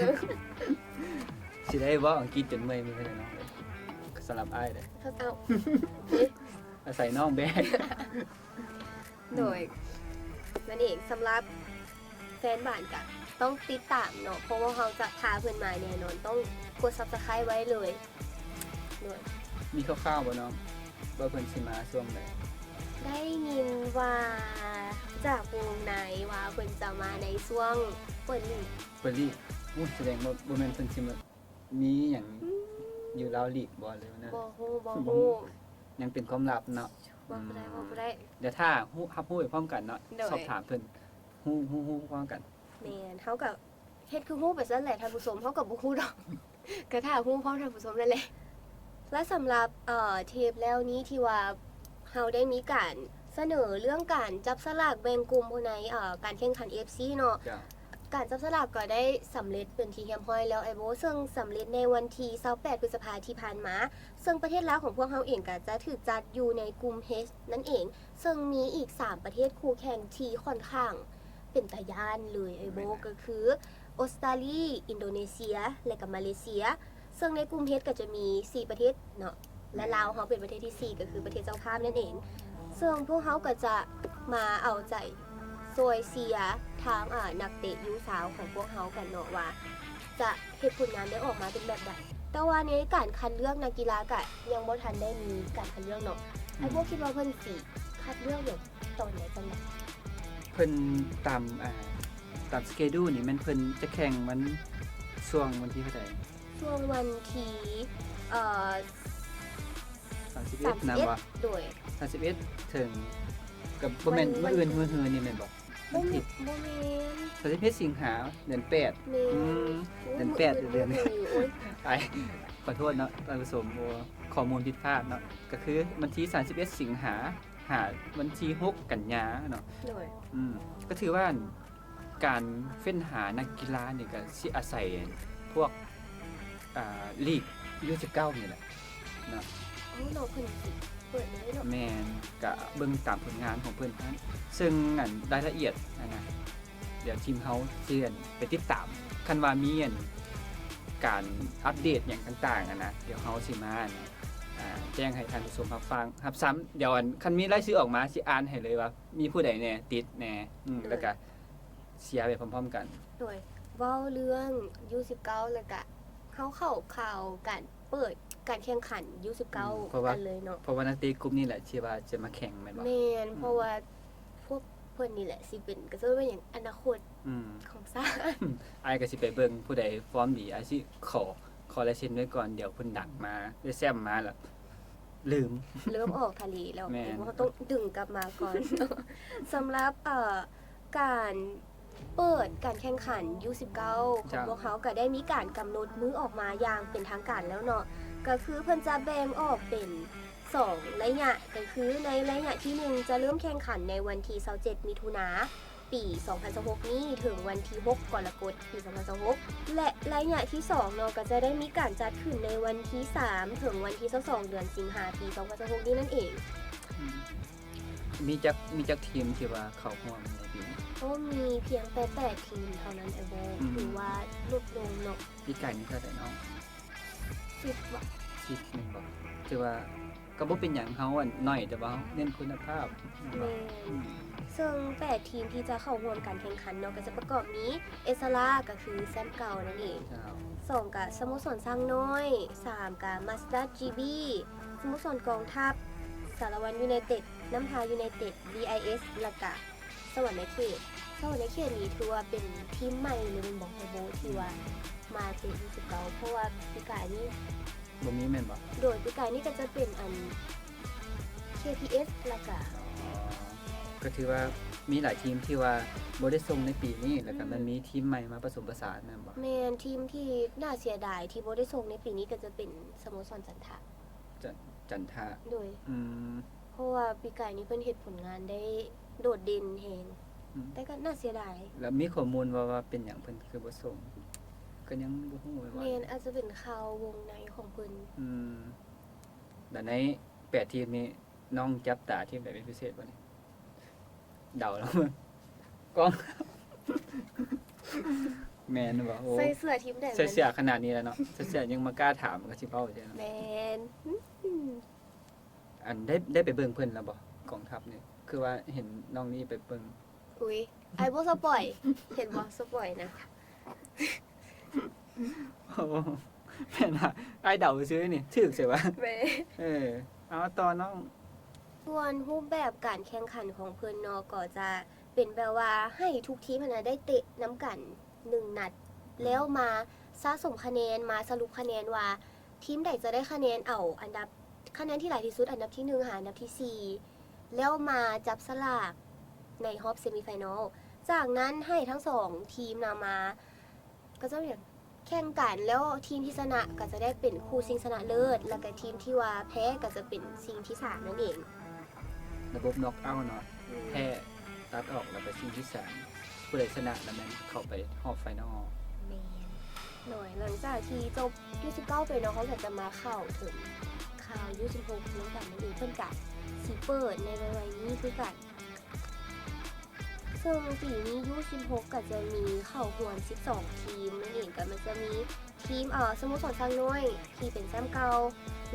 ຊິໄດ້ເວົ້າອັງກິດຈົນເມື່ອຍມືແລ້ວເນາະ ສຳລັບອ້າຍເດ້ ເອົາ ອາໄສນ້ອງແບກ ໂດຍ ອືມ ນັ້ນເອງ ສຳລັບແຟນບານກະຕ້ອງຕິດຕາມເນາະ ເພາະວ່າເຮົາຈະພາເພິ່ນມາແນ່ນອນ ຕ້ອງກົດຊັບສະໄຄຣບ໌ໄວ້ເລີຍ ໂດຍ ມີຄ່າວໆບໍ່ນ້ອງ ວ່າເພິ່ນຊິມາຊ່ວງໃດ? ໄດ້ຍິນວ່າຈາກວົງໃນວ່າເພິ່ນຈະມາໃນຊ່ວງເປີດລີກ ເປີດລີກ ໂອ້ ສະແດງວ່າບໍ່ແມ່ນເພິ່ນຊິມາ ມີຫຍັງ ອືມ ຢູ່ລາວລີກບໍ່ ຫຼືວ່າແນວ ບໍ່ຮູ້ ບໍ່ຮູ້ ຍັງເປັນຄວາມລັບເນາະ ເວົ້າບໍ່ໄດ້ ອືມ ເວົ້າບໍ່ໄດ້ ດຽວຖ້າຮູ້ ຮັບຮູ້ໄປພ້ອມກັນເນາະ ໂດຍ ສອບຖາມເພິ່ນ ຮູ້ ຮູ້ ຮູ້ພ້ອມກັນ ແມ່ນ ເຮົາກະເຮັດຄືຮູ້ໄປຊັ້ນແຫຼະທ່ານຜູ້ຊົມ ເຮົາກະບໍ່ຮູ້ດອກ ກະຖ້າຮູ້ພ້ອມທ່ານຜູ້ຊົມນັ້ນແຫຼະ ແລະ ສຳລັບ ເອີ ເທບແລ້ວນີ້ທີ່ວ່າ ເຮົາໄດ້ມີການສະເໜີເລື່ອງການຈັບສະຫຼາກແບ່ງກຸ່ມພາຍໃນ ເອີ ການແຂ່ງຂັນເອຟຊີເນາະ ເຈົ້າ ການຈັບສະຫຼາກກໍໄດ້ສຳເລັດເປັນທີ່ຮຽບຮ້ອຍແລ້ວອ້າຍໂບ ເຊິ່ງສຳເລັດໃນວັນທີຊາວແປດ ພຶດສະພາທີ່ຜ່ານມາ ເຊິ່ງປະເທດລາວຂອງພວກເຮົາເອງກໍຈະຖືກຈັດຢູ່ໃນກຸ່ມເອຊນັ້ນເອງ ເຊິ່ງມີອີກສາມປະເທດຄູ່ແຂ່ງທີ່ຂ້ອນຂ້າງເປັນຕາຢ້ານເລີຍອ້າຍໂບ ແມ່ນ ກໍຄື ອົດສະຕາລີ, ອິນໂດເນເຊຍ ແລະ ກະມາເລເຊຍ ເຊິ່ງໃນກຸ່ມເອຊກໍຈະມີສີ່ປະເທດເນາະ ແລະ ແມ່ນ ລາວເຮົາເປັນປະເທດທີສີ່ ກໍຄືປະເທດເຈົ້າພາບນັ້ນເອງ ເຊິ່ງພວກເຮົາກໍຈະມາເອົາໃຈຊ່ວຍເຊຍທາງ ອາ ນັກເຕະຢູຊາວຂອງພວກເຮົາກັນເນາະ ວ່າຈະເຮັດຜົນງານໄດ້ອອກມາເປັນແບບໃດ ແຕ່ວ່າໃນການຄັດເລືອກນັກກິລາກະຍັງບໍ່ທັນໄດ້ມີການຄັດເລືອກເນາະ ອືມ ອ້າຍໂບຄິດວ່າເພິ່ນຊິຄັດເລືອກແບບຕອນໃດຈັ່ງໃດ? ເພິ່ນຕາມ ອາ ຕາມສະເກດູນີ້ແມ່ນເພິ່ນຈະແຂ່ງວັນ ຊ່ວງວັນທີເທົ່າໃດ? ຊ່ວງວັນທີ ເອີ ສາມສິບເອັດ ສາມສິບເອັດ ນຳບໍ່? ໂດຍ ສາມສິບເອັດ ເຖິງ ກະບໍ່ແມ່ນມື້ອື່ນ ມື້ຮືນີ້ແມ່ນບໍ່? ວັນທີ ບໍ່ແມ່ນ ສາມສິບເອັດ ສິງຫາ ເດືອນແປດ ແມ່ນ ອືມ ໂອ້ຍ ເດືອນແປດ ມື້ອື່ນ ເດືອນ ມື້ອື່ນ ໂອ້ຍ ອ້າຍ ຂໍໂທດເນາະທ່ານຜູ້ຊົມ ໂອ້ ຂໍ້ມູນຜິດພາດເນາະ ກະຄືວັນທີສາມສິບເອັດ ສິງຫາ ຫາວັນທີຫົກ ກັນຍາເນາະ ໂດຍ ອືມ ກະຖືວ່າ ການເຟ້ນຫານັກກິລານີ້ກະຊິອາໄສພວກ ອ່າ ລີກຢູສິບເກົ້ານີ້ແຫຼະເນາະ ເອົາເນາະ ເພິ່ນຊິເປີດແລ້ວເນາະ ແມ່ນ ກະເບິ່ງຕາມຜົນງານຂອງເພິ່ນຫັ້ນ ເຊິ່ງອັນລາຍລະອຽດຫັ້ນນະ ດຽວທີມເຮົາຊິອັນໄປຕິດຕາມ ຄັນວ່າມີອັນການອັບເດດຫຍັງຕ່າງໆຫັ້ນນະ ດຽວເຮົາຊິມາອັນ ອ່າ ແຈ້ງໃຫ້ທ່ານຜູ້ຊົມຮັບຟັງ ຮັບຊຳ ດຽວອັນຄັນມີລາຍຊື່ອອກມາຊິອ່ານໃຫ້ເລີຍວ່າ ມີຜູ້ໃດແດ່ ຕິດແດ່ ອືມ ໂດຍ ແລ້ວກະເຊຍໄປພ້ອມໆກັນ ໂດຍ ເວົ້າເລື່ອງຢູສິບເກົ້າ ແລ້ວກະເຮົາເຂົ້າຂ່າວການເປີດການແຂ່ງຂັນຢູສິບເກົ້າ ອືມ ເພາະວ່າ ກັນເລີຍເນາະ ເພາະວ່ານັກເຕະກຸ່ມນີ້ແຫຼະທີ່ວ່າຈະມາແຂ່ງແມ່ນບໍ່? ແມ່ນ ອືມ ເພາະວ່າພວກເພິ່ນນີ້ແຫຼະຊິເປັນ ກະເອີ້ນວ່າຫຍັງ ອະນາຄົດ ອືມ ຂອງຊາດ ອ້າຍກະຊິໄປເບິ່ງຜູ້ໃດຟອມດີ ອ້າຍຊິຂໍ ຂໍລາຍເຊັນໄວ້ກ່ອນ ດຽວເພິ່ນດັງມາ ໄດ້ແຊ້ມມາລະ ລືມ ເລີ່ມອອກທະເລແລ້ວ ແມ່ນ ເຮົາຕ້ອງດຶງກັບມາກ່ອນ ສຳລັບ ເອີ ການເປີດການແຂ່ງຂັນຢູສິບເກົ້າຂອງ ເຈົ້າ ພວກເຮົາ ກະໄດ້ມີການກຳນົດມື້ອອກມາຢ່າງເປັນທາງການແລ້ວເນາະ ກະຄືເພິ່ນຈະແບ່ງອອກເປັນສອງໄລຍະ ກະຄືໃນໄລຍະທີໜຶ່ງ ຈະເລີ່ມແຂ່ງຂັນໃນວັນທີຊາວເຈັດ ມິຖຸນາ ປີສອງພັນຊາວຫົກນີ້ ເຖິງວັນທີຫົກ ກໍລະກົດ ປີສອງພັນຊາວຫົກ ແລະ ໄລຍະທີສອງເນາະ ກໍຈະໄດ້ມີການຈັດຂຶ້ນໃນວັນທີສາມ ເຖິງວັນທີຊາວສອງ ເດືອນສິງຫາ ປີສອງພັນຊາວຫົກນີ້ນັ້ນເອງ ອືມ ມີຈັກ ມີຈັກທີມທີ່ວ່າເຂົ້າຮ່ວມໃນປີນີ້? ໂອ້ ມີພຽງແຕ່ແປດທີມເທົ່ານັ້ນ ໄອ້ໂບ ອືມ ຖືວ່າຫຼຸດລົງເນາະ. ປີກາຍນີ້ເທົ່າໃດນ້ອງ? ສິບບໍ? ສິບແມ່ນບໍ່? ຖືວ່າກໍບໍ່ເປັນຫຍັງ ເຮົາ ອັນ ໜ້ອຍ ແຕ່ວ່າເຮົາເນັ້ນຄຸນນະພາບ. ແມ່ນ ອືມ ເຊິ່ງແປດທີມທີ່ຈະເຂົ້າຮ່ວມການແຂ່ງຂັນເນາະ ກໍຈະປະກອບມີ ເອສລາ ກໍຄືແຊ້ມເກົ່ານັ້ນເອງ, ເຈົ້າ ສອງ ກໍສະໂມສອນຊ້າງນ້ອຍ, ສາມ ກໍມາສດ້າຈີບີ, ສະໂມສອນກອງທັບ, ສາລະວັນຢູໄນເຕັດ, ນ້ຳທາຢູໄນເຕັດ, ບີໄອເອສ ແລ້ວກະສະຫວັນນະເຂດ. ສະຫວັນນະເຂດນີ້ຖືວ່າເປັນທີມໃໝ່ເລີຍແມ່ນບໍ່ ໄອ້ໂບ ທີ່ວ່າມາເຕະຢູສິບເກົ້າ ເພາະວ່າປີກາຍນີ້ບໍ່ມີແມ່ນບໍ່? ໂດຍ ປີກາຍນີ້ກໍຈະເປັນອັນ ເຄພີເອສ ແລ້ວກະ ອໍ ກໍຖືວ່າມີຫຼາຍທີມທີ່ວ່າບໍ່ໄດ້ສົ່ງໃນປີນີ້ ແລ້ວກໍ ອືມ ມັນມີທີມໃໝ່ມາປະສົມປະສານແມ່ນບໍ່? ແມ່ນ ທີມທີ່ໜ້າເສຍດາຍທີ່ບໍ່ໄດ້ສົ່ງໃນປີນີ້ກໍຈະເປັນສະໂມສອນຈັນທະ. ຈັນ ຈັນທະ ໂດຍ ອືມ ເພາະວ່າປີກາຍນີ້ເພິ່ນເຮັດຜົນງານໄດ້ໂດດເດັ່ນແຮງ ອືມ ແຕ່ກໍໜ້າເສຍດາຍ. ແລ້ວມີຂໍ້ມູນວ່າ ວ່າເປັນຫຍັງເພິ່ນຄືບໍ່ສົ່ງ? ກໍຍັງບໍ່ຮູ້ແມ່ນບໍ່? ແມ່ນ ອາດຈະເປັນຂ່າວວົງໃນຂອງເພິ່ນ. ອືມ ແລ້ວໃນແປດທີມນີ້ ນ້ອງຈັບຕາທີມໃດເປັນພິເສດບໍ່ນີ້? ເດົາແລ້ວ ກອງ ແມ່ນບໍ່? ໂອ້ ໃສ່ເສື້ອທີມໃດ? ໃສ່ເສື້ອຂະໜາດນີ້ແລ້ວເນາະ ໃສ່ເສື້ອຍັງມາກ້າຖາມ ກໍຊິເວົ້າຈັ່ງຊີ້ເນາະ. ແມ່ນ ອືມ ອັນ ໄດ້ ໄດ້ໄປເບິ່ງເພິ່ນແລ້ວບໍ່? ກອງທັບນີ້ ຄືວ່າເຫັນນ້ອງນີ້ໄປເບິ່ງ. ອຸ້ຍ ອ້າຍບໍ່ສະປອຍ ເຫັນບໍ່ ສະປອຍນະ. ໂອ້ ແມ່ນຫາ ອ້າຍເດົາຊື່ນີ້ ຖືກໃສວະ? ແມ່ນ ເອີ ເອົາຕໍ່ນ້ອງ. ສ່ວນຮູບແບບການແຂ່ງຂັນຂອງເພິ່ນເນາະ ກໍຈະເປັນແບບວ່າໃຫ້ທຸກທີມຫັ້ນນະໄດ້ເຕະນຳກັນໜຶ່ງນັດ ອືມ ແລ້ວມາສະສົມຄະແນນ ມາສະຫຼຸບຄະແນນວ່າທີມໃດຈະໄດ້ຄະແນນ ເອົາອັນດັບ ຄະແນນທີ່ຫຼາຍທີ່ສຸດ ອັນດັບທີໜຶ່ງຫາອັນດັບທີສີ່ ແລ້ວມາຈັບສະຫຼາກໃນຮອບເຊມີໄຟນອລ. ຈາກນັ້ນໃຫ້ທັງສອງທີມນຳມາ ກໍຈະແຂ່ງກັນ ແລ້ວທີມທີ່ຊະນະກໍຈະໄດ້ເປັນຄູ່ຊິງຊະນະເລີດ ແລ້ວກໍທີມທີ່ວ່າແພ້ກໍຈະເປັນຊິງທີສາມນັ້ນເອງ. ລະບົບນັອກເອົາເນາະ ອືມ ແພ້ຕັດອອກ ແລ້ວໄປຊິງທີສາມ ຜູ້ໃດຊະນະແລ້ວແມ່ນເຂົ້າໄປຮອບໄຟນອລ. ແມ່ນ ໂດຍ ຫຼັງຈາກທີ່ຈົບຢູສິບເກົ້າໄປເນາະ ເຮົາກໍຈະມາເຂົ້າເຖິງຂ່າວຢູສິບຫົກນຳກັນນັ້ນເອງ ເພິ່ນກະຊິເປີດໃນໄວໆນີ້ຄືກັນ. ເຊິ່ງປີນີ້ຢູສິບຫົກກໍຈະມີເຂົ້າຮ່ວມສິບສອງທີມນັ້ນເອງ ກໍມັນຈະມີທີມ ເອີ ສະໂມສອນຊ້າງນ້ອຍທີ່ເປັນແຊ້ມເກົ່າ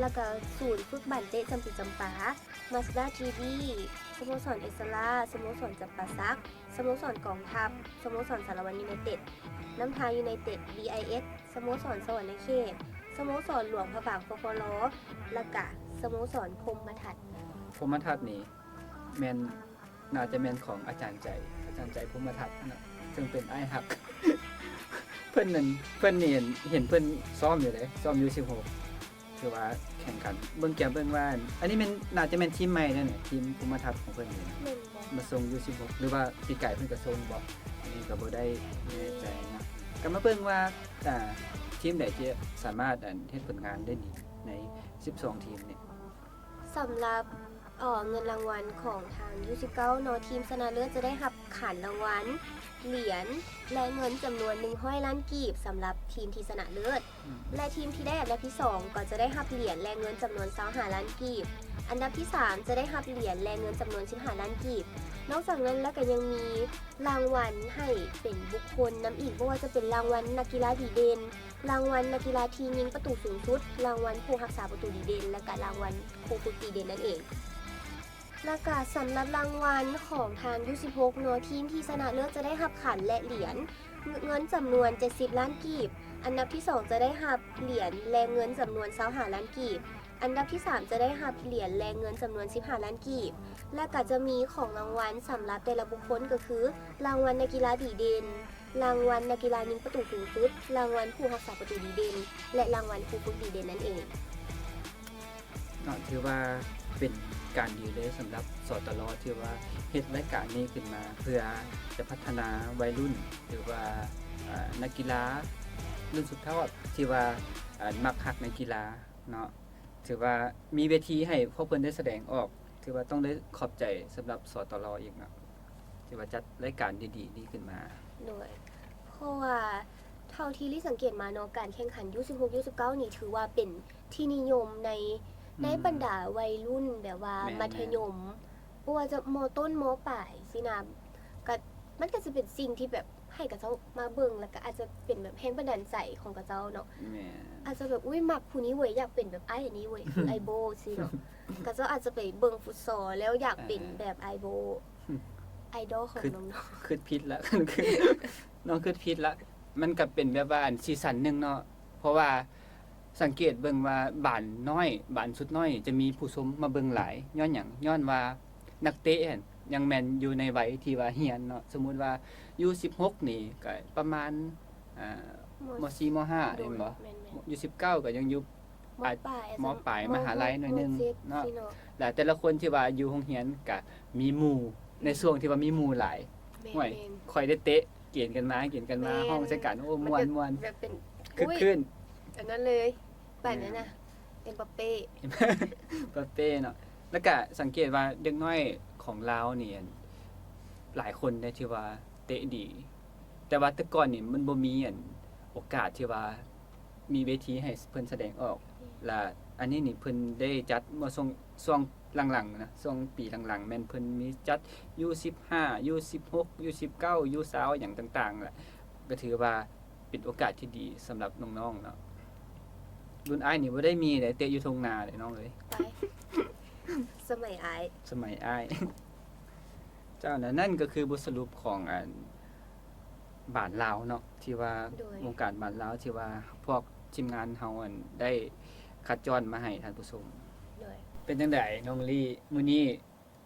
ແລ້ວກໍສູນຝຶກບານເຕະຈຳປີຈຳປາ, ມາສດ້າຈີບີ, ສະໂມສອນເອສລາ, ສະໂມສອນຈຳປາສັກ, ສະໂມສອນກອງທັບ, ສະໂມສອນສາລະວັນຢູໄນເຕັດ, ນ້ຳທາຢູໄນເຕັດ, ບີໄອເອສ, ສະໂມສອນສະຫວັນນະເຂດ, ສະໂມສອນຫຼວງພະບາງ ປກລ, ແລ້ວກະສະໂມສອນພົມມະທັດ. ພົມມະທັດນີ້ແມ່ນ ໜ້າຈະແມ່ນຂອງອາຈານໃຈ ອາຈານໃຈ ພົມມະທັດຫັ້ນນະ ເຊິ່ງເປັນອ້າຍຮັກ ເພິ່ນນັ້ນ ເພິ່ນນີ້ເຫັນເພິ່ນຊ້ອມຢູ່ເດ້ ຊ້ອມຢູ່ສິບຫົກ ຖືວ່າແຂ່ງຂັນ ເບິ່ງແກມເບິ່ງວ່າ ອັນນີ້ແມ່ນ ໜ້າຈະແມ່ນທີມໃໝ່ເດ້ນີ້ ທີມພົມມະທັດຂອງເພິ່ນນີ້ ແມ່ນບໍ່? ມາສົ່ງຢູ່ສິບຫົກ ຫຼືວ່າປີກາຍເພິ່ນກໍສົ່ງບໍ່ ອັນນີ້ກໍບໍ່ໄດ້ແນ່ໃຈນະ ກໍມາເບິ່ງວ່າ ອ່າ ທີມໃດຈະສາມາດ ອັນ ເຮັດຜົນງານໄດ້ດີໃນສິບສອງທີມນີ້. ສຳລັບ ເອີ ເງິນລາງວັນຂອງທາງຢູສິບເກົ້າເນາະ ທີມຊະນະເລີດຈະໄດ້ຮັບຂານລາງວັນ, ຫຼຽນ ແລະ ເງິນຈຳນວນໜຶ່ງຮ້ອຍລ້ານກີບ ສຳລັບທີມທີ່ຊະນະເລີດ ອືມ ແລະ ທີມທີ່ໄດ້ອັນດັບທີສອງກໍຈະໄດ້ຮັບຫຼຽນ ແລະ ເງິນຈຳນວນຊາວຫ້າລ້ານກີບ, ອັນດັບທີສາມຈະໄດ້ຮັບຫຼຽນ ແລະ ເງິນຈຳນວນສິບຫ້າລ້ານກີບ. ນອກຈາກນັ້ນແລ້ວກໍຍັງມີລາງວັນໃຫ້ເປັນບຸກຄົນນຳອີກ ບໍ່ວ່າຈະເປັນລາງວັນນັກກິລາດີເດັ່ນ, ລາງວັນນັກກິລາທີ່ຍິງປະຕູສູງສຸດ, ລາງວັນຜູ້ຮັກສາປະຕູດີເດັ່ນ ແລະ ກະລາງວັນຜູ້ຝຶກດີເດັ່ນນັ້ນເອງ. ແລ້ວກະສຳລັບລາງວັນຂອງທາງຢູສິບຫົກເນາະ ທີມທີ່ຊະນະເລີດຈະໄດ້ຮັບຂັນ ແລະ ຫຼຽນ ເງິນຈຳນວນເຈັດສິບລ້ານກີບ, ອັນດັບທີສອງຈະໄດ້ຮັບຫຼຽນ ແລະ ເງິນຈຳນວນຊາວຫ້າລ້ານກີບ, ອັນດັບທີສາມຈະໄດ້ຮັບຫຼຽນ ແລະ ເງິນຈຳນວນສິບຫ້າລ້ານກີບ ແລະ ກະຈະມີຂອງລາງວັນສຳລັບແຕ່ລະບຸກຄົນ ກໍຄື ລາງວັນນັກກິລາດີເດັ່ນ, ລາງວັນນັກກິລາຍິງປະຕູສູງສຸດ, ລາງວັນຜູ້ຮັກສາປະຕູດີເດັ່ນ ແລະ ລາງວັນຜູ້ຝຶກດີເດັ່ນນັ້ນເອງ. ເນາະ ຖືວ່າເປັນການດີເລີຍສຳລັບ ສຕລ ທີ່ວ່າເຮັດລາຍການນີ້ຂຶ້ນມາ ເພື່ອຈະພັດທະນາໄວລຸ້ນ ຫຼືວ່າ ອ່າ ນັກກິລາລຸ້ນສືບທອດ ທີ່ວ່າ ອ່າ ມັກຮັກໃນກິລາເນາະ. ຖືວ່າມີເວທີໃຫ້ພວກເພິ່ນໄດ້ສະແດງອອກ ຖືວ່າຕ້ອງໄດ້ຂອບໃຈສຳລັບ ສຕລ ອີກເນາະ ທີ່ວ່າຈັດລາຍການດີໆນີ້ຂຶ້ນມາ. ໂດຍ ເພາະວ່າເທົ່າທີ່ລີ້ສັງເກດມາເນາະ ການແຂ່ງຂັນ ຢູສິບຫົກ ຢູສິບເກົ້ານີ້ ຖືວ່າເປັນທີ່ນິຍົມໃນ ອືມ ໃນບັນດາໄວລຸ້ນ ແບບວ່າ ແມ່ນໆ ມັດທະຍົມ ບໍ່ວ່າຈະ ມ.ຕົ້ນ ມ.ປາຍ ຊີ້ນະ ກະ ມັນກະຈະເປັນສິ່ງທີ່ແບບໃຫ້ເຂົາເຈົ້າມາເບິ່ງ ແລ້ວກະອາດຈະເປັນແບບແຮງບັນດານໃຈຂອງເຂົາເຈົ້າເນາະ. ແມ່ນ. ອາດຈະແບບ ອຸ້ຍ ມັກຜູ້ນີ້ເວີຍ ຢາກເປັນແບບອ້າຍອັນນີ້ເວີຍ ຄືອ້າຍໂບ້ ຊີ້ເນາະ. ເຂົາເຈົ້າອາດຈະໄປເບິ່ງຟຸດຊໍ ແລ້ວຢາກເປັນແບບອ້າຍໂບ້ ໄອດອລຂອງນ້ອງໆ. ຄິດຜິດລະ ນ້ອງຄິດຜິດລະ. ມັນກະເປັນແບບວ່າ ອັນ ສີສັນໜຶ່ງເນາະ ເພາະວ່າ ສັງເກດເບິ່ງວ່າບານນ້ອຍ ບານສຸດນ້ອຍຈະມີຜູ້ຊົມມາເບິ່ງຫຼາຍ ຍ້ອນຫຍັງ? ຍ້ອນວ່ານັກເຕະຫັ້ນຍັງແມ່ນຢູ່ໃນໄວທີ່ວ່າຮຽນເນາະ. ສົມມຸດວ່າ ຢູສິບຫົກ ນີ້ກະປະມານ ອ່າ ມ.ສີ່ ມ.ຫ້າ ໂດຍ ແມ່ນບໍ່? ແມ່ນໆ. ຢູສິບເກົ້າ ກະຍັງຢູ່ ມ.ປາຍ ມ.ປາຍ ມະຫາໄລໜ້ອຍໜຶ່ງເນາະ. ແລະ ແຕ່ລະຄົນທີ່ວ່າຢູ່ໂຮງຮຽນກະມີໝູ່ ໃນຊ່ວງທີ່ວ່າມີໝູ່ຫຼາຍ ແມ່ນໆ. ໂອ້ຍ ຂ້ອຍໄດ້ເຕະ ເກນກັນມາ ເກນກັນມາ ແມ່ນ ຮ້ອງໃສ່ກັນ ໂອ້ ມ່ວນໆ ແບບເປັນ ຄຶກຄື້ນ ອັນນັ້ນເລີຍ ປານນັ້ນນະ ເອັມບັບເປ້ ເອັມບັບເປ້ເນາະ. ແລ້ວກະສັງເກດວ່າເດັກນ້ອຍຂອງລາວນີ້ ອັນ ຫຼາຍຄົນເດ້ທີ່ວ່າເຕະດີ ແຕ່ວ່າແຕ່ກ່ອນນີ້ມັນບໍ່ມີ ອັນ ໂອກາດທີ່ວ່າມີເວທີໃຫ້ເພິ່ນສະແດງອອກ ແລະ ອັນນີ້ນີ້ເພິ່ນໄດ້ຈັດເມື່ອຊ່ວງ ຊ່ວງຫຼັງໆນະ ຊ່ວງປີຫຼັງໆ ແມ່ນເພິ່ນມີຈັດ ຢູສິບຫ້າ ຢູສິບຫົກ ຢູສິບເກົ້າ ຢູຊາວ ຫຍັງຕ່າງໆ ລະ ກະຖືວ່າເປັນໂອກາດທີ່ດີສຳລັບນ້ອງໆເນາະ. ລຸ້ນອ້າຍນີ້ບໍ່ໄດ້ມີເດ້ ເຕະຢູ່ທົ່ງນາເດ້ນ້ອງເອີຍ ໄປ ສະໄໝອ້າຍ ສະໄໝອ້າຍ ເຈົ້ານະ. ນັ້ນກະຄືບົດສະຫຼຸບຂອງ ອັນ ບານລາວເນາະ ທີ່ວ່າ ໂດຍ ວົງການບານລາວທີ່ວ່າພວກທີມງານເຮົາ ອັນ ໄດ້ຄັດຈ້ອນມາໃຫ້ທ່ານຜູ້ຊົມ. ໂດຍ ເປັນຈັ່ງໃດນ້ອງລີ້ ມື້ນີ້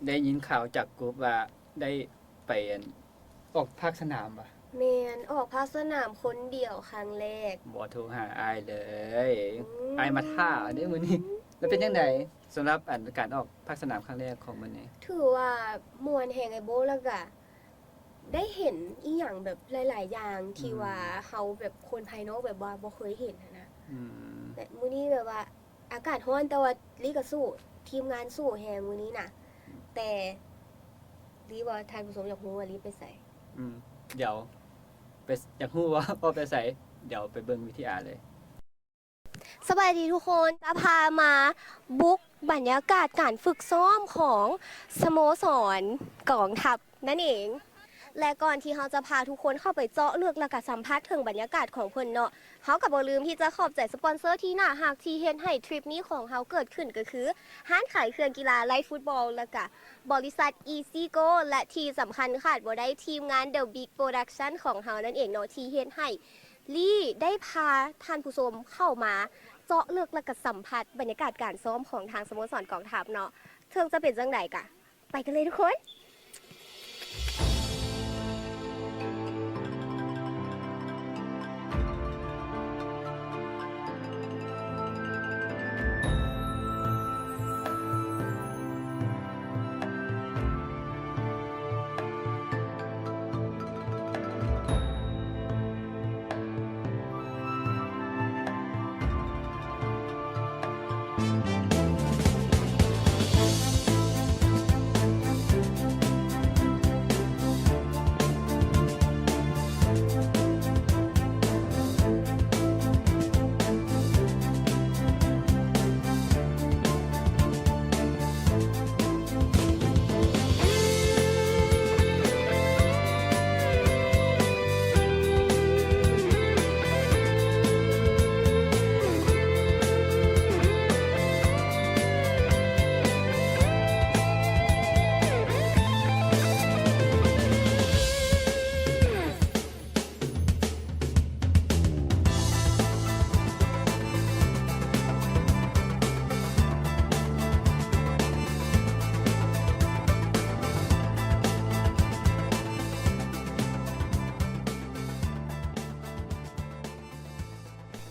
ໄດ້ຍິນຂ່າວຈາກກຸ່ມວ່າໄດ້ໄປ ອັນ ອອກພາກສະໜາມຫວາ? ແມ່ນ ອອກພາກສະໜາມຄົນດຽວຄັ້ງແລກ ບໍ່ໂທຫາອ້າຍເລີຍ ອືມ ອ້າຍມາຖ້າເດ້ມື້ນີ້. ແລ້ວເປັນຈັ່ງໃດສຳລັບ ອັນ ການອອກພາກສະໜາມຄັ້ງແລກຂອງມື້ນີ້? ຖືວ່າມ່ວນແຮງອ້າຍໂບ້ ແລ້ວກະ ໄດ້ເຫັນອີ່ຫຍັງແບບຫຼາຍໆຢ່າງທີ່ ອືມ ວ່າເຮົາແບບຄົນພາຍນອກແບບວ່າບໍ່ເຄີຍເຫັນຫັ້ນນະ. ອືມ ແລະ ມື້ນີ້ແບບວ່າອາກາດຮ້ອນ ແຕ່ວ່າລີ້ກະສູ້ ທີມງານສູ້ແຮງມື້ນີ້ນະ. ແຕ່ລີ້ວ່າທ່ານຜູ້ຊົມຢາກຮູ້ວ່າລີ້ໄປໃສ? ອືມ ດຽວໄປ ຢາກຮູ້ວ່າ ວ່າໄປໃສ? ດຽວໄປເບິ່ງວິທະຍາເລີຍ. ສະບາຍດີທຸກຄົນ ຈະພາມາບຸກບັນຍາກາດການຝຶກຊ້ອມຂອງສະໂມສອນກອງທັບນັ້ນເອງ ແລະ ກ່ອນທີ່ເຮົາຈະພາທຸກຄົນເຂົ້າໄປເຈາະເລິກ ແລະ ກະສຳຜັດເຖິງບັນຍາກາດຂອງເພິ່ນເນາະ ເຮົາກະບໍ່ລືມທີ່ຈະຂອບໃຈສະປອນເຊີທີ່ໜ້າຮັກ ທີ່ເຮັດໃຫ້ທຣິບນີ້ຂອງເຮົາເກີດຂຶ້ນ ກະຄືຮ້ານຂາຍເຄື່ອງກິລາໄລ່ຟຸດບອລ ແລະ ກະບໍລິສັດ ອີຊີໂກ ແລະ ທີ່ສຳຄັນຂາດບໍ່ໄດ້ ທີມງານ The Big Production ຂອງເຮົານັ້ນເອງເນາະ ທີ່ເຮັດໃຫ້ ລີ້ໄດ້ພາທ່ານຜູ້ຊົມເຂົ້າມາເຈາະເລິກ ແລະ ກະສຳຜັດບັນຍາກາດການຊ້ອມຂອງທາງສະໂມສອນກອງທັບເນາະ ເຊິ່ງຈະເປັນຈັ່ງໃດກະໄປກັນເລີຍທຸກຄົນ.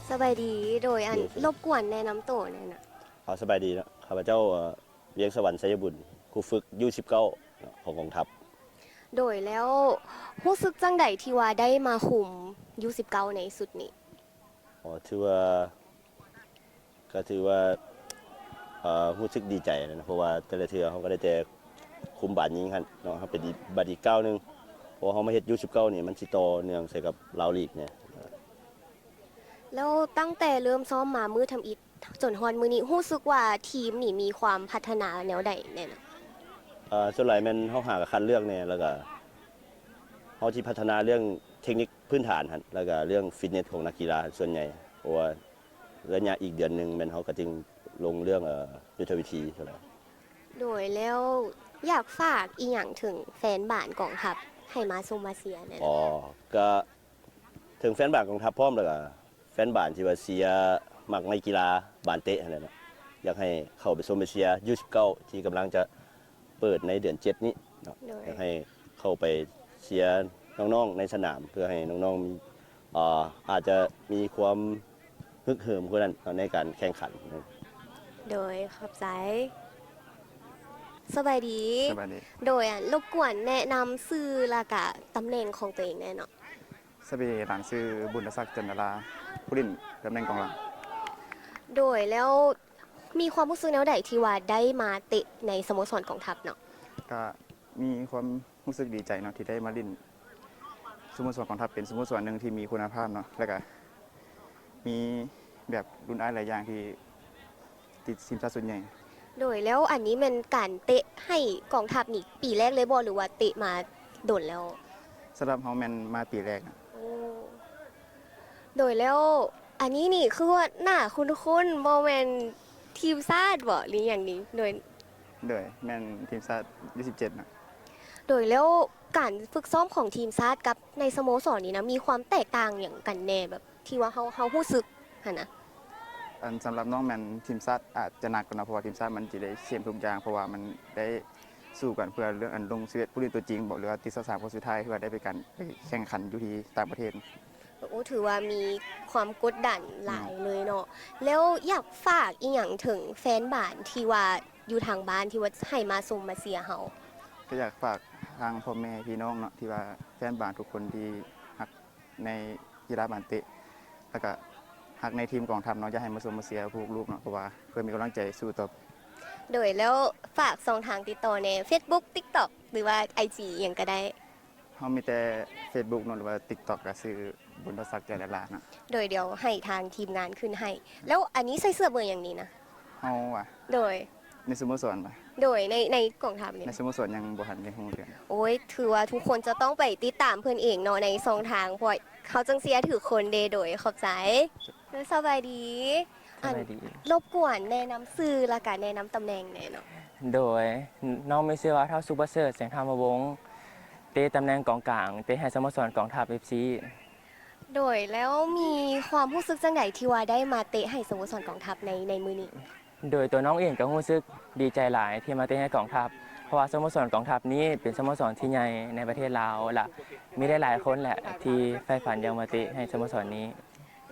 ສະບາຍດີ ໂດຍ ອັນ ໂດຍ ລົບກວນແນະນຳໂຕແດ່ນະ. ເອົາ ສະບາຍດີເນາະ ຂ້າພະເຈົ້າ ເອີ ວຽງສະຫວັນ ໄຊຍະບຸນ ຄູຝຶກ ຢູສິບເກົ້າ ຂອງກອງທັບ. ໂດຍ ແລ້ວຮູ້ສຶກຈັ່ງໃດທີ່ວ່າໄດ້ມາຄຸມ ຢູສິບເກົ້າ ໃນຊຸດນີ້? ອໍ ຖືວ່າ ກະຖືວ່າ ເອີ ຮູ້ສຶກດີໃຈນະ ເພາະວ່າແຕ່ລະເທື່ອເຮົາກະໄດ້ແຕ່ຄຸມບານຍິງຫັ້ນເນາະ ເຮົາເປັນອີກ ບາດອີກກ້າວໜຶ່ງ ເພາະວ່າເຮົາມາເຮັດ ຢູສິບເກົ້າ ນີ້ ມັນຊິຕໍ່ເນື່ອງໃສ່ກັບລາວລີກແດ່. ແລ້ວຕັ້ງແຕ່ເລີ່ມຊ້ອມມາມື້ທຳອິດ ຈົນຮອດມື້ນີ້ ຮູ້ສຶກວ່າທີມນີ້ມີຄວາມພັດທະນາແນວໃດແດ່ນະ? ເອີ ສ່ວນຫຼາຍແມ່ນເຮົາຫາກະຄັດເລືອກແດ່ ແລ້ວກະເຮົາຊິພັດທະນາເລື່ອງເທັກນິກພື້ນຖານຫັ້ນ ແລ້ວກະເລື່ອງຟິດເນສຂອງນັກກິລາສ່ວນໃຫຍ່ ເພາະວ່າໄລຍະອີກເດືອນໜຶ່ງແມ່ນເຮົາກະຈຶ່ງລົງເລື່ອງ ເອີ ຍຸດທະວິທີເທົ່ານັ້ນ. ໂດຍ ແລ້ວຢາກຝາກອີ່ຫຍັງເຖິງແຟນບານກອງທັບໃຫ້ມາຊົມມາເຊຍແດ່? ອໍ ກະເຖິງແຟນບານກອງທັບພ້ອມ ແລ້ວກະ ແຟນບານທີ່ວ່າເຊຍ ມັກໃນກິລາບານເຕະຫັ້ນແຫຼະເນາະ ຢາກໃຫ້ເຂົ້າໄປຊົມໄປເຊຍ ຢູສິບເກົ້າ ທີ່ກຳລັງຈະເປີດໃນເດືອນເຈັດນີ້ເນາະ. ໂດຍ ຢາກໃຫ້ເຂົ້າໄປເຊຍນ້ອງໆໃນສະໜາມ ເພື່ອໃຫ້ນ້ອງໆມີ ອາ ອາດຈະມີຄວາມຮຶກເຫີມກວ່ານັ້ນເນາະ ໃນການແຂ່ງຂັນ. ໂດຍ ຂອບໃຈ. ສະບາຍດີ. ສະບາຍດີ. ໂດຍ ອັນ ລົບກວນແນະນຳຊື່ ແລ້ວກະຕຳແໜ່ງຂອງຕົວເອງແດ່ເນາະ. ສະບາຍດີ ຫຼານຊື່ບຸນທະສັກ ຈັນດາລາ ຜູ້ຫຼິ້ນຕຳແໜ່ງກອງຫຼັງ. ໂດຍ ແລ້ວມີຄວາມຮູ້ສຶກແນວໃດທີ່ວ່າໄດ້ມາເຕະໃນສະໂມສອນກອງທັບເນາະ? ກະມີຄວາມຮູ້ສຶກດີໃຈເນາະ ທີ່ໄດ້ມາຫຼິ້ນສະໂມສອນກອງທັບ ເປັນສະໂມສອນໜຶ່ງທີ່ມີຄຸນນະພາບເນາະ ແລ້ວກະມີແບບລຸ້ນອ້າຍຫຼາຍຢ່າງທີ່ ຕິດທີມຊາດຊຸດໃຫຍ່. ໂດຍ ແລ້ວອັນນີ້ແມ່ນການເຕະໃຫ້ກອງທັບນີ້ປີແລກເລີຍບໍ່ ຫຼືວ່າເຕະມາດົນແລ້ວ? ສຳລັບເຮົາແມ່ນມາປີແລກ. ໂອ້ ໂດຍ ແລ້ວອັນນີ້ນີ້ຄືວ່າໜ້າຄຸ້ນໆ ບໍ່ແມ່ນທີມຊາດບໍ່ ຫຼືຫຍັງນີ້? ໂດຍ ໂດຍ ແມ່ນທີມຊາດຢູສິບເຈັດນະ. ໂດຍ ແລ້ວການຝຶກຊ້ອມຂອງທີມຊາດກັບໃນສະໂມສອນນີ້ນະ ມີຄວາມແຕກຕ່າງຫຍັງກັນແດ່ ແບບ ທີ່ວ່າເຮົາ ເຮົາຮູ້ສຶກຫັ້ນນະ? ອັນ ສຳລັບນ້ອງແມ່ນທີມຊາດອາດຈະໜັກກວ່າເນາະ ເພາະວ່າທີມຊາດມັນຈະໄດ້ເຂັ້ມທຸກຢ່າງ ເພາະວ່າມັນໄດ້ສູ້ກັນເພື່ອເລື່ອງອັນລົງສິບເອັດຜູ້ຫຼິ້ນຕົວຈິງບໍ ຫຼືວ່າຕິດຊາວສາມຄົນສຸດທ້າຍ ເພື່ອໄດ້ໄປການ ໄປແຂ່ງຂັນຢູ່ທີ່ຕ່າງປະເທດ. ໂອ້ ຖືວ່າມີຄວາມກົດດັນຫຼາຍເລີຍເນາະ. ແມ່ນ. ແລ້ວຢາກຝາກອີ່ຫຍັງເຖິງແຟນບານທີ່ວ່າຢູ່ທາງບ້ານ ທີ່ວ່າໃຫ້ມາຊົມມາເຊຍເຮົາ? ກໍຢາກຝາກທາງພໍ່ແມ່ພີ່ນ້ອງເນາະ ທີ່ວ່າແຟນບານທຸກຄົນທີ່ຮັກ ໃນກິລາບານເຕະ ແລ້ວກະຮັກໃນທີມກອງທັບເນາະ ຢາກໃຫ້ມາຊົມມາເຊຍພວກລູກເນາະ ເພາະວ່າເພື່ອມີກຳລັງໃຈສູ້ຕໍ່ໄປ. ໂດຍ ແລ້ວຝາກຊ່ອງທາງຕິດຕໍ່ແດ່ ເຟສບຸກ ຕິກຕັອກ ຫຼືວ່າໄອຈີ ຫຍັງກະໄດ້? ເຮົາມີແຕ່ເຟສບຸກເນາະ ຫຼືວ່າຕິກຕັອກ ກະຊື່ ບຸນທະສັກ ແຈລະລາເນາະ. ໂດຍ ດຽວໃຫ້ທາງທີມງານຂຶ້ນໃຫ້. ແລ້ວອັນນີ້ໃສ່ເສື້ອເບີຫຍັງນີ້ນະ? ເຮົາຫວາ? ໂດຍ ໃນສະໂມສອນຫວາ? ໂດຍ ໃນ ໃນກອງທັບນີ້ ໃນສະໂມສອນຍັງບໍ່ທັນໄດ້ຮູ້ເລື່ອງ. ໂອ້ຍ ຖືວ່າທຸກຄົນຈະຕ້ອງໄປຕິດຕາມເພິ່ນເອງເນາະ ໃນຊ່ອງທາງ ເພາະເຮົາຈັ່ງເຊຍຖືກຄົນເດ້. ໂດຍ ຂອບໃຈ. ໂດຍ ສະບາຍດີ. ສະບາຍດີ. ອັນ ລົບກວນແນະນຳຊື່ ແລ້ວກະແນະນຳຕຳແໜ່ງແດ່ເນາະ. ໂດຍ ນ້ອງມີຊື່ວ່າ ທ້າວ ສຸປະເສີດ ແສງທຳມະວົງ ເຕະຕຳແໜ່ງກອງກາງ ເຕະໃຫ້ສະໂມສອນກອງທັບ ເອັຟຊີ. ໂດຍ ແລ້ວມີຄວາມຮູ້ສຶກຈັ່ງໃດທີ່ວ່າໄດ້ມາເຕະໃຫ້ສະໂມສອນກອງທັບໃນ ໃນມື້ນີ້? ໂດຍ ຕົວນ້ອງເອງກໍຮູ້ສຶກດີໃຈຫຼາຍທີ່ມາເຕະໃຫ້ກອງທັບ ເພາະວ່າສະໂມສອນກອງທັບນີ້ເປັນສະໂມສອນທີ່ໃຫຍ່ໃນປະເທດລາວ ແລະ ມີຫຼາຍໆຄົນແຫຼະທີ່ໃຝ່ຝັນຢາກມາເຕະໃຫ້ສະໂມສອນນີ້.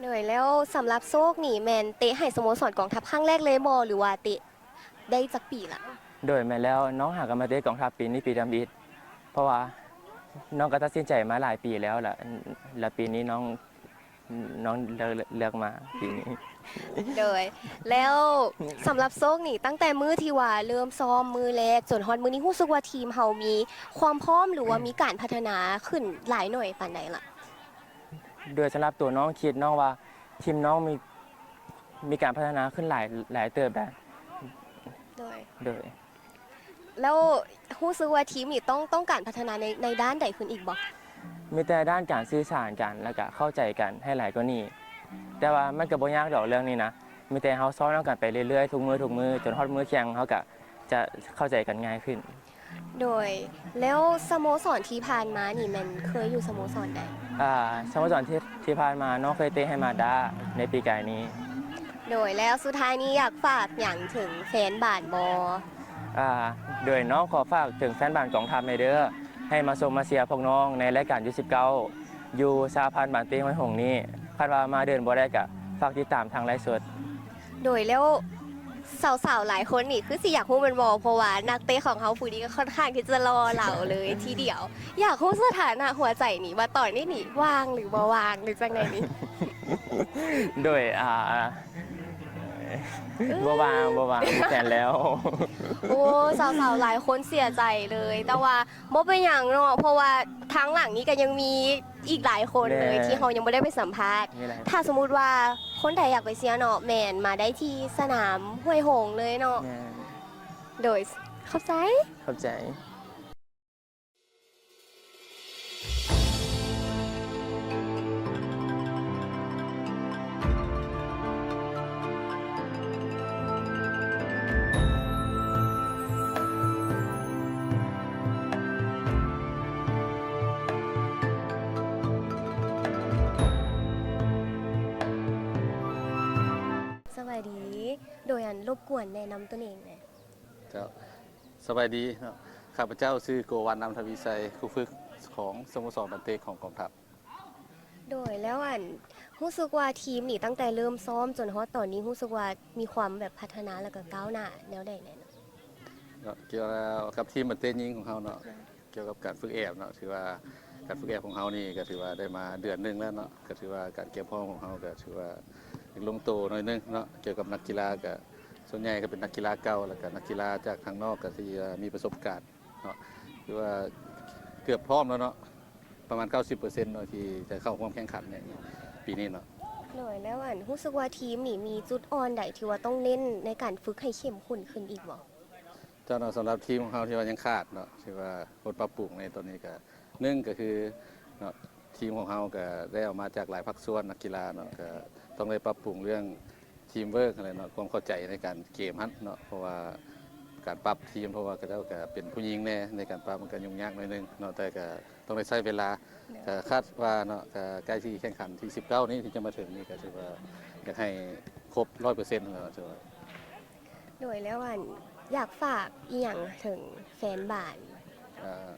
ໂດຍ ແລ້ວສຳລັບໂຊກນີ້ແມ່ນເຕະໃຫ້ສະໂມສອນກອງທັບຄັ້ງແລກເລີຍບໍ່ ຫຼືວ່າເຕະ ໄດ້ຈັກປີລະ? ໂດຍ ແມ່ນແລ້ວ ນ້ອງຫາກໍມາເຕະກອງທັບປີນີ້ປີທຳອິດ ເພາະວ່ານ້ອງກໍຕັດສິນໃຈມາຫຼາຍປີແລ້ວລະ ລະປີນີ້ນ້ອງ ນ້ອງເລືອກ ເລືອກມາປີນີ້. ໂດຍ ແລ້ວສຳລັບໂຊກນີ້ ຕັ້ງແຕ່ມື້ທີ່ວ່າເລີ່ມຊ້ອມມື້ແລກ ຈົນຮອດມື້ນີ້ ຮູ້ສຶກວ່າທີມເຮົາມີຄວາມພ້ອມ ຫຼືວ່າມີການພັດທະນາຂຶ້ນຫຼາຍໜ້ອຍປານໃດລະ? ໂດຍສຳລັບຕົວນ້ອງຄິດ ນ້ອງວ່າທີມນ້ອງມີ ມີການພັດທະນາຂຶ້ນຫຼາຍ ຫຼາຍເຕີບໄດ໋. ໂດຍ ໂດຍ ແລ້ວຮູ້ສຶກວ່າທີມນີ້ຕ້ອງ ຕ້ອງການພັດທະນາໃນ ໃນດ້ານໃດຂຶ້ນອີກບໍ່? ມີແຕ່ດ້ານການສື່ສານກັນ ແລ້ວກະເຂົ້າໃຈກັນໃຫ້ຫຼາຍກວ່ານີ້ ແຕ່ວ່າມັນກະບໍ່ຍາກດອກເລື່ອງນີ້ນະ ມີແຕ່ເຮົາຊ້ອມນຳກັນໄປເລື້ອຍໆ ທຸກມື້ ທຸກມື້ ຈົນຮອດມື້ແຂ່ງ ເຮົາກະ ຈະເຂົ້າໃຈກັນງ່າຍຂຶ້ນ. ໂດຍ ແລ້ວສະໂມສອນທີ່ຜ່ານມານີ້ແມ່ນເຄີຍຢູ່ສະໂມສອນໃດ? ອາ ສະໂມສອນທີ່ ທີ່ຜ່ານມາ ນ້ອງເຄີຍເຕະໃຫ້ມາດາໃນປີກາຍນີ້. ໂດຍ ແລ້ວສຸດທ້າຍນີ້ຢາກຝາກຫຍັງເຖິງແຟນບານບໍ່? ອາ ໂດຍ ນ້ອງຂໍຝາກເຖິງແຟນບານກອງທັບແດ່ເດີ ໃຫ້ມາຊົມມາເຊຍພວກນ້ອງໃນລາຍການຢູສິບເກົ້າ ຢູ່ສະຫະພັນບານເຕະຫ້ວຍຫົງນີ້ ຄັນວ່າມາເດີນບໍ່ໄດ້ກະຝາກຕິດຕາມທາງໄລຟ໌ສົດ. ໂດຍ ແລ້ວສາວໆຫຼາຍຄົນນີ້ຄືຊິຢາກຮູ້ແມ່ນບໍ່? ເພາະວ່ານັກເຕະຂອງເຮົາຜູ້ນີ້ກໍຄ່ອນຂ້າງທີ່ຈະຫຼໍ່ຫຼາວເລີຍທີດຽວ. ຢາກຮູ້ສະຖານະຫົວໃຈນີ້ວ່າຕອນນີ້ນີ້ວ່າງ ຫຼື ບໍ່ວ່າງ ຫຼື ຈັ່ງໃດນີ້? ໂດຍ ອາ ບໍ່ວ່າງ ບໍ່ວ່າງ ມີແຟນແລ້ວ. ໂອ້ ສາວໆຫຼາຍຄົນເສຍໃຈເລີຍ ແຕ່ວ່າບໍ່ເປັນຫຍັງເນາະ ເພາະວ່າທາງຫຼັງນີ້ກໍຍັງມີ ອີກຫຼາຍຄົນເລີຍ ແມ່ນ ທີ່ເຮົາຍັງບໍ່ໄດ້ໄປສຳພາດ. ມີຫຼາຍ ຖ້າສົມມຸດວ່າຄົນໃດຢາກໄປເຊຍເນາະ ແມ່ນມາໄດ້ທີ່ສະໜາມຫ້ວຍຫົງເລີຍເນາະ. ແມ່ນ ໂດຍ ຂອບໃຈ. ຂອບໃຈ. ສະບາຍດີ. ໂດຍ ອັນ ລົບກວນແນະນຳຕົນເອງແດ່. ເຈົ້າ ສະບາຍດີເນາະ, ຂ້າພະເຈົ້າຊື່ ໂກວັນ ນຳທະວີໄຊ, ຄູຝຶກຂອງສະໂມສອນບານເຕະຂອງກອງທັບ. ໂດຍ ແລ້ວ ອັນ ຮູ້ສຶກວ່າທີມນີ້ຕັ້ງແຕ່ເລີ່ມຊ້ອມຈົນຮອດຕອນນີ້ ຮູ້ສຶກວ່າມີຄວາມແບບພັດທະນາ ແລ້ວກໍກ້າວໜ້າແນວໃດແດ່ເນາະ? ເນາະ ກ່ຽວກັບທີມບານເຕະຍິງຂອງເຮົາເນາະ, ກ່ຽວກັບການຝຶກແອບເນາະ, ຖືວ່າການຝຶກແອບຂອງເຮົານີ້ກໍຖືວ່າໄດ້ມາເດືອນໜຶ່ງແລ້ວເນາະ, ກໍຖືວ່າການກຽມພ້ອມຂອງເຮົາກໍຖືວ່າລົງໂຕໜ້ອຍໜຶ່ງເນາະ. ກ່ຽວກັບນັກກິລາກໍສ່ວນໃຫຍ່ກໍເປັນນັກກິລາເກົ່າ ແລ້ວກໍນັກກິລາຈາກທາງນອກກໍທີ່ມີປະສົບການເນາະ, ຖືວ່າເກືອບພ້ອມແລ້ວເນາະ, ປະມານເກົ້າສິບເປີເຊັນເນາະ ທີ່ຈະເຂົ້າຮ່ວມແຂ່ງຂັນໃນປີນີ້ເນາະ. ໂດຍ ແລ້ວ ອັນ ຮູ້ສຶກວ່າທີມນີ້ມີຈຸດອ່ອນໃດທີ່ວ່າຕ້ອງເນັ້ນໃນການຝຶກໃຫ້ເຂັ້ມຂຸ້ນຂຶ້ນອີກບໍ່? ເຈົ້າເນາະ, ສຳລັບທີມຂອງເຮົາທີ່ວ່າຍັງຂາດເນາະ, ທີ່ວ່າບົດປັບປຸງໃນຕອນນີ້ກໍ ໜຶ່ງກໍຄືເນາະ ທີມຂອງເຮົາກໍໄດ້ເອົາມາຈາກຫຼາຍພາກສ່ວນ ນັກກິລາເນາະ, ກໍຕ້ອງໄດ້ປັບປຸງເລື່ອງທີມເວີກຫັ້ນແຫຼະເນາະ, ຄວາມເຂົ້າໃຈໃນການເກມຫັ້ນເນາະ, ເພາະວ່າການປັບທີມ ເພາະວ່າເຂົາເຈົ້າກໍເປັນຜູ້ຍິງແດ່ ໃນການປັບມັນກໍຫຍຸ້ງຍາກໜ້ອຍໜຶ່ງເນາະ, ແຕ່ກໍຕ້ອງໄດ້ໃຊ້ເວລາ. ກໍຄາດວ່າເນາະ ກໍໃກ້ທີ່ແຂ່ງຂັນທີສິບເກົ້ານີ້ທີ່ຈະມາເຖິງນີ້ ກໍຖືວ່າຢາກໃຫ້ຄົບຮ້ອຍເປີເຊັນແລ້ວ ຖືວ່າ ໂດຍ ແລ້ວ ອັນ ຢາກຝາກອີ່ຫຍັງເຖິງແຟນບານ? ເອີ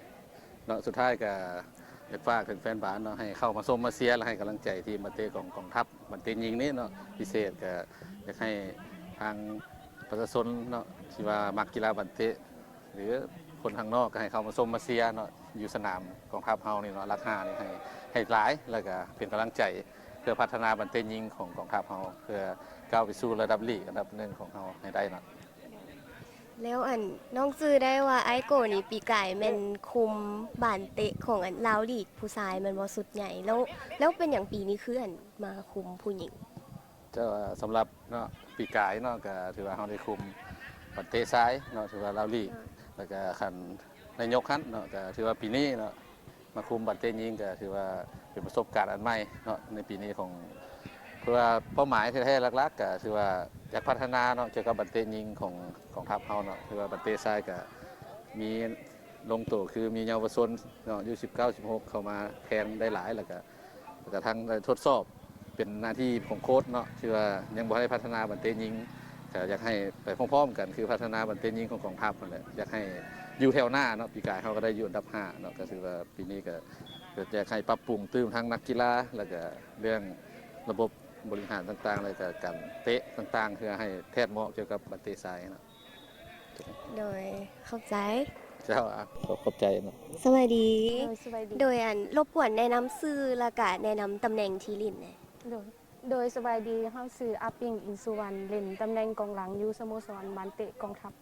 ເນາະ ສຸດທ້າຍກໍຢາກຝາກເຖິງແຟນບານເນາະ ໃຫ້ເຂົ້າມາຊົມມາເຊຍ ແລະ ໃຫ້ກຳລັງໃຈທີມບານເຕະຂອງກອງທັບບານເຕະຍິງນີ້ເນາະ, ພິເສດກໍຢາກໃຫ້ທາງປະຊາຊົນເນາະ ທີ່ວ່າມັກກິລາບານເຕະ ຫຼືຄົນທາງນອກກໍໃຫ້ເຂົ້າມາຊົມມາເຊຍເນາະ, ຢູ່ສະໜາມກອງທັບເຮົານີ້ເນາະ ຫຼັກຫ້ານີ້ ໃຫ້ ໃຫ້ຫຼາຍ ແລ້ວກໍເປັນກຳລັງໃຈ ເພື່ອພັດທະນາບານເຕະຍິງຂອງກອງທັບເຮົາ ເພື່ອກ້າວໄປສູ່ລະດັບລີກອັນດັບໜຶ່ງຂອງເຮົາໃຫ້ໄດ້ເນາະ. ແລ້ວ ອັນ ນ້ອງຈື່ໄດ້ວ່າອ້າຍໂກນີ້ປີກາຍແມ່ນຄຸມບານເຕະຂອງ ອັນ ລາວລີກຜູ້ຊາຍແມ່ນບໍ່ ຊຸດໃຫຍ່ ແລ້ວ ແລ້ວເປັນຫຍັງປີນີ້ຄື ອັນ ມາຄຸມຜູ້ຍິງ? ເຈົ້າ ສຳລັບເນາະ ປີກາຍເນາະ ກໍຖືວ່າເຮົາໄດ້ຄຸມບານເຕະຊາຍເນາະ ຖືວ່າລາວລີກ ແລ້ວກໍຂັ້ນນາຍົກຫັ້ນເນາະ, ກໍຖືວ່າປີນີ້ເນາະ ມາຄຸມບານເຕະຍິງ ກໍຖືວ່າເປັນປະສົບການອັນໃໝ່ເນາະ ໃນປີນີ້ຂອງ ເພາະວ່າເປົ້າໝາຍແທ້ໆ ຫຼັກໆ ກໍຖືວ່າຢາກພັດທະນາເນາະ ກ່ຽວກັບບານເຕະຍິງຂອງກອງທັບເຮົາເນາະ, ຖືວ່າບານເຕະຊາຍກໍມີລົງໂຕ ຄືມີເຍົາວະຊົນເນາະ ອາຍຸສິບເກົ້າ ສິບຫົກ ເຂົ້າມາແທນໄດ້ຫຼາຍ ແລ້ວກໍ ແລ້ວກໍທັງໄດ້ທົດສອບ ເປັນໜ້າທີ່ຂອງໂຄດເນາະ ທີ່ວ່າຍັງບໍ່ໄດ້ພັດທະນາບານເຕະຍິງ ກໍຢາກໃຫ້ໄປພ້ອມໆກັນ ຄືພັດທະນາບານເຕະຍິງຂອງກອງທັບຫັ້ນແຫຼະ, ຢາກໃຫ້ຢູ່ແຖວໜ້າເນາະ. ປີກາຍເຮົາກໍໄດ້ຢູ່ອັນດັບຫ້າເນາະ, ກໍຖືວ່າປີນີ້ກໍ ກໍຢາກໃຫ້ປັບປຸງຕື່ມທັງນັກກິລາ ແລ້ວກໍເລື່ອງລະບົບບໍລິຫານຕ່າງໆ ແລ້ວກໍການເຕະຕ່າງໆ ເພື່ອໃຫ້ແທດເໝາະກ່ຽວກັບບານເຕະຊາຍເນາະ. ໂດຍ ຂອບໃຈ. ເຈົ້າ ອ່ະ ຂອບ ຂອບໃຈເນາະ. ສະບາຍດີ. ໂດຍ ສະບາຍດີ. ໂດຍ ອັນ ລົບກວນແນະນຳຊື່ ແລ້ວກະແນະນຳຕຳແໜ່ງທີ່ຫຼິ້ນແດ່. ໂດຍ ໂດຍ ສະບາຍດີ, ເຮົາຊື່ ອາປິງ ອິນສຸວັນ, ຫຼິ້ນຕຳແໜ່ງກອງຫຼັງຢູ່ສະໂມສອນບານເຕະກອງທັບ.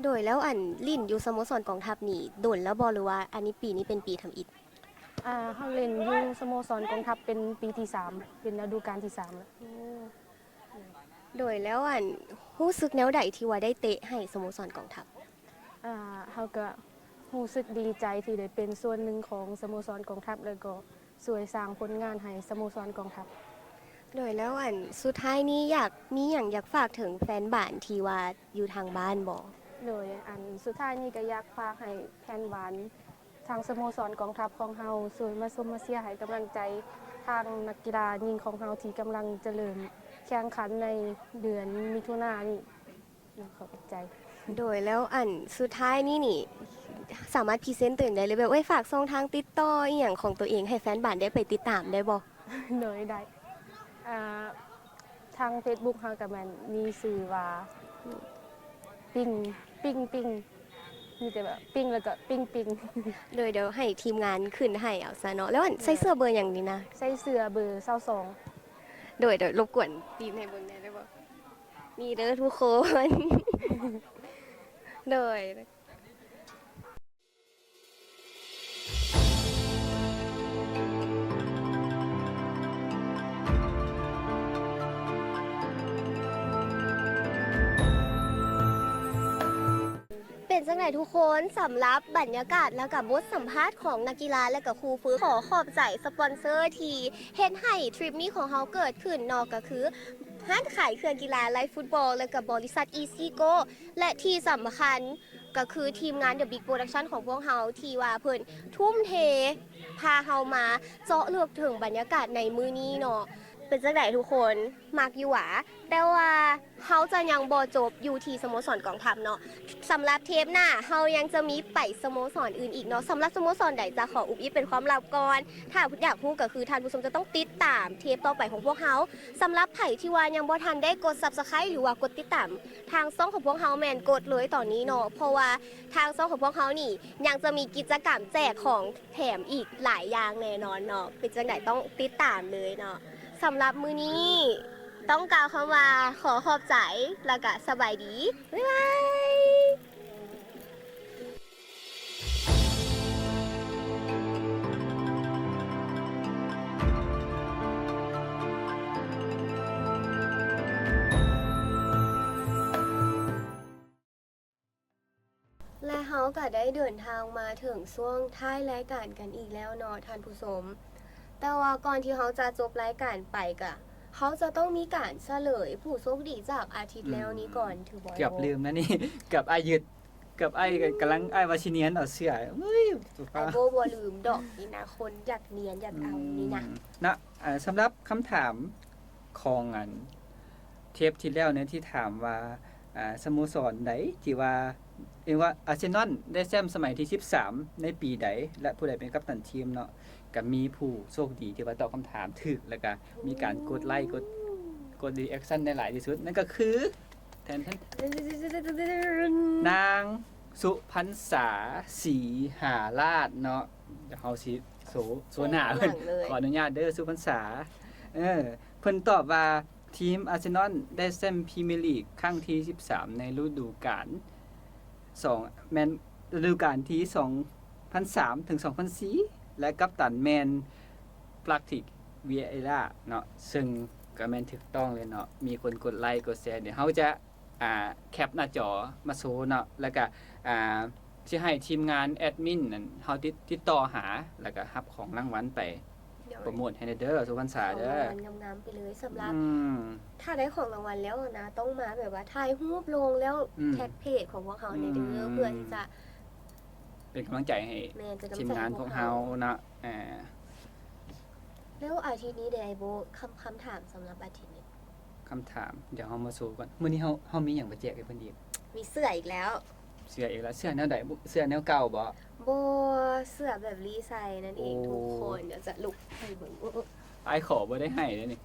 ໂດຍ ແລ້ວ ອັນ ຫຼິ້ນຢູ່ສະໂມສອນກອງທັບນີ້ດົນແລ້ວບໍ່ ຫຼືວ່າອັນນີ້ປີນີ້ເປັນປີທຳອິດ? ອ່າ ເຮົາຫຼິ້ນຢູ່ສະໂມສອນກອງທັບເປັນປີທີສາມ ເປັນລະດູການທີສາມແລ້ວ. ໂອ້ ໂດຍ ແລ້ວ ອັນ ຮູ້ສຶກແນວໃດທີ່ວ່າໄດ້ເຕະໃຫ້ສະໂມສອນກອງທັບ? ອ່າ ເຮົາກະຮູ້ສຶກດີໃຈທີ່ໄດ້ເປັນສ່ວນໜຶ່ງຂອງສະໂມສອນກອງທັບ ແລ້ວກໍຊ່ວຍສ້າງຜົນງານໃຫ້ສະໂມສອນກອງທັບ. ໂດຍ ແລ້ວ ອັນ ສຸດທ້າຍນີ້ຢາກ ມີຫຍັງຢາກຝາກເຖິງແຟນບານທີ່ວ່າຢູ່ທາງບ້ານບໍ່? ໂດຍ ອັນ ສຸດທ້າຍນີ້ກະຢາກຝາກໃຫ້ແຟນບານ ທາງສະໂມສອນກອງທັບຂອງເຮົາຊ່ວຍມາຊົມມາເຊຍໃຫ້ກຳລັງໃຈທາງນັກກິລາຍິງຂອງເຮົາທີ່ກຳລັງຈະເລີ່ມແຂ່ງຂັນໃນເດືອນມິຖຸນານີ້. ເນາະ ຂອບໃຈ. ໂດຍ ແລ້ວ ອັນ ສຸດທ້າຍນີ້ນີ້ ສາມາດພຣີເຊັນຕົວເອງໄດ້ເລີຍ ແບບ ເອີຍ ຝາກຊ່ອງທາງຕິດຕໍ່ອີ່ຫຍັງຂອງຕົວເອງໃຫ້ແຟນບານໄດ້ໄປຕິດຕາມໄດ້ບໍ່? ໂດຍ ໄດ້. ອ່າ ທາງເຟສບຸກເຮົາກະແມ່ນມີຊື່ວ່າ ປິງ ປິງ ປິງ ມີແຕ່ແບບປິງ ແລ້ວກໍປິງ ປິງ. ໂດຍ ດຽວໃຫ້ທີມງານຂຶ້ນໃຫ້ເອົາຊະເນາະ. ແລ້ວ ອັນ ໃສ່ເສື້ອເບີຫຍັງນີ້ນະ? ໃສ່ເສື້ອເບີຊາວສອງ. ໂດຍ ໂດຍ ລົບກວນຕີມໃຫ້ເບິ່ງແດ່ໄດ້ບໍ່? ນີ້ເດີທຸກຄົນ. ໂດຍ. ໂ ແຕ່ທຸກຄົນ ສຳລັບບັນຍາກາດ ແລ້ວກະບົດສຳພາດຂອງນັກກິລາ ແລ້ວກະຄູຝຶກ ຂໍຂອບໃຈສະປອນເຊີທີ່ເຮັດໃຫ້ທຣິບນີ້ຂອງເຮົາເກີດຂຶ້ນເນາະ ກະຄືຮ້ານຂາຍເຄື່ອງກິລາ ໄລຟຟຸດບອລ ແລ້ວກະບໍລິສັດ Easy Go ແລະທີ່ສຳຄັນ ກະຄືທີມງານ The Big Production ຂອງພວກເຮົາ ທີ່ວ່າເພິ່ນທຸ່ມເທພາເຮົາມາເຈາະເລິກເຖິງບັນຍາກາດໃນມື້ນີ້ເນາະ. ເປັນຈັ່ງໃດທຸກຄົນ ມັກຢູ່ຫວາ? ແຕ່ວ່າເຮົາຈະຍັງບໍ່ຈົບຢູ່ທີ່ສະໂມສອນກອງທັບເນາະ. ສຳລັບເທບໜ້າເຮົາຍັງຈະມີໄປສະໂມສອນອື່ນອີກເນາະ. ສຳລັບສະໂມສອນໃດຈະຂໍອຸບອິບເປັນຄວາມລັບກ່ອນ. ຖ້າຢາກຮູ້ກໍຄືທ່ານຜູ້ຊົມຈະຕ້ອງຕິດຕາມເທບຕໍ່ໄປຂອງພວກເຮົາ. ສຳລັບໃຜທີ່ວ່າຍັງບໍ່ທັນໄດ້ກົດ Subscribe ຫຼືວ່າກົດຕິດຕາມ ທາງຊ່ອງຂອງພວກເຮົາແມ່ນກົດເລີຍຕອນນີ້ເນາະ ເພາະວ່າທາງຊ່ອງຂອງພວກເຮົານີ້ຍັງຈະມີກິດຈະກຳແຈກຂອງແຖມອີກຫຼາຍຢ່າງແນ່ນອນເນາະ. ເປັນຈັ່ງໃດຕ້ອງຕິດຕາມເລີຍເນາະ. ສຳລັບມື້ນີ້ຕ້ອງກ່າວຄຳວ່າຂໍຂອບໃຈ ແລ້ວກະສະບາຍດີ. ບາຍບາຍ. ແລະເຮົາກະໄດ້ເດີນທາງມາເຖິງຊ່ວງທ້າຍລາຍການກັນອີກແລ້ວເນາະທ່ານຜູ້ຊົມ. ແຕ່ວ່າກ່ອນທີ່ເຮົາຈະຈົບລາຍການໄປກະ ເຮົາຈະຕ້ອງມີການສະເຫຼີຍຜູ້ໂຊກດີຈາກອາທິດແລ້ວນີ້ກ່ອນ ຖືບໍ່? ເກືອບລືມແລ້ວນີ້ ເກືອບອ້າຍຍຶດ ເກືອບອ້າຍກຳລັງ ອ້າຍວ່າຊິນຽນເອົາເສື້ອ. ເອີຍ ອ້າຍໂບ້ບໍ່ລືມດອກນີ້ນະ ຄົນຢາກນຽນຢາກເອົານີ້ນະ. ເນາະ ສຳລັບຄຳຖາມຂອງອັນເທບທີ່ແລ້ວເນາະ ທີ່ຖາມວ່າ ອາ ສະໂມສອນໃດທີ່ວ່າ ເອີ້ນວ່າອາເຊນອນໄດ້ແຊ້ມສະໄໝທີສິບສາມໃນປີໃດ ແລະ ຜູ້ໃດເປັນກັບຕັນທີມເນາະ ກະມີຜູ້ໂຊກດີທີ່ວ່າຕອບຄຳຖາມຖືກ ແລ້ວກະມີການກົດໄລ້ ກົດ ກົດຣີແອັກຊັນໄດ້ຫຼາຍທີ່ສຸດ ນັ້ນກະຄື ແທນ ນາງສຸພັນສາ ສີຫາລາດເນາະ. ດຽວເຮົາຊິໂຊ ໂຊໜ້າເພິ່ນ ໂຊໜ້າເລີຍ. ຂໍອະນຸຍາດເດີ ສຸພັນສາ. ເອີ ເພິ່ນຕອບວ່າ ທີມອາເຊນອນໄດ້ແຊ້ມພຣີເມຍລີກຄັ້ງທີສິບສາມໃນລະດູການສອງ ແມ່ນລະດູການທີສອງພັນສາມເຖິງສອງພັນສີ່ ແລະ ກັບຕັນແມ່ນ ປາກທິກ ວີເອລາ ເນາະ ເຊິ່ງກະແມ່ນຖືກຕ້ອງເລີຍເນາະ. ມີຄົນກົດໄລ້ກົດແຊ ດຽວເຮົາຈະ ອາ ແຄປໜ້າຈໍມາໂຊເນາະ ແລ້ວກະ ອາ ຊິໃຫ້ທີມງານແອັດມິນນັ້ນ ເຮົາຕິດ ຕິດຕໍ່ຫາ ແລ້ວກະຮັບຂອງລາງວັນໄປ ໂປຣໂມດໃຫ້ແດ່ເດີ ສຸພັນສາເດີ. ຂອງລາງວັນງາມໆໄປເລີຍ. ສຳລັບ ອືມ ຖ້າໄດ້ຂອງລາງວັນແລ້ວນະ ຕ້ອງມາແບບວ່າຖ່າຍຮູບລົງ ແລ້ວ ອືມ ແທັກເພຈຂອງພວກເຮົາແດ່ເດີ ອືມ ເພື່ອທີ່ຈະເປັນກຳລັງໃຈໃຫ້ ແມ່ນ ເປັນກຳລັງໃຈໃຫ້ພວກເຮົາເນາະ. ອາ ແລ້ວອາທິດນີ້ເດ ອ້າຍໂບ້ ຄຳ ຄຳຖາມສຳລັບອາທິດນີ້ ຄຳຖາມ ດຽວເຮົາມາໂຊກ່ອນ. ມື້ນີ້ເຮົາ ເຮົາມີຫຍັງມາແຈກໃຫ້ເພິ່ນອີກ? ມີເສື້ອອີກແລ້ວ. ເສື້ອອີກແລ້ວ? ເສື້ອແນວໃດ? ເສື້ອແນວເກົ່າບໍ? ບໍ່, ເສື້ອແບບລີໄຊນັ້ນເອງ. ໂອ້ ທຸກຄົນ. ດຽວຈະລຸກໃຫ້ເບິ່ງ. ອ້າຍຂໍບໍ່ໄດ້ໃຫ້ເດ້ນີ້. ນີ້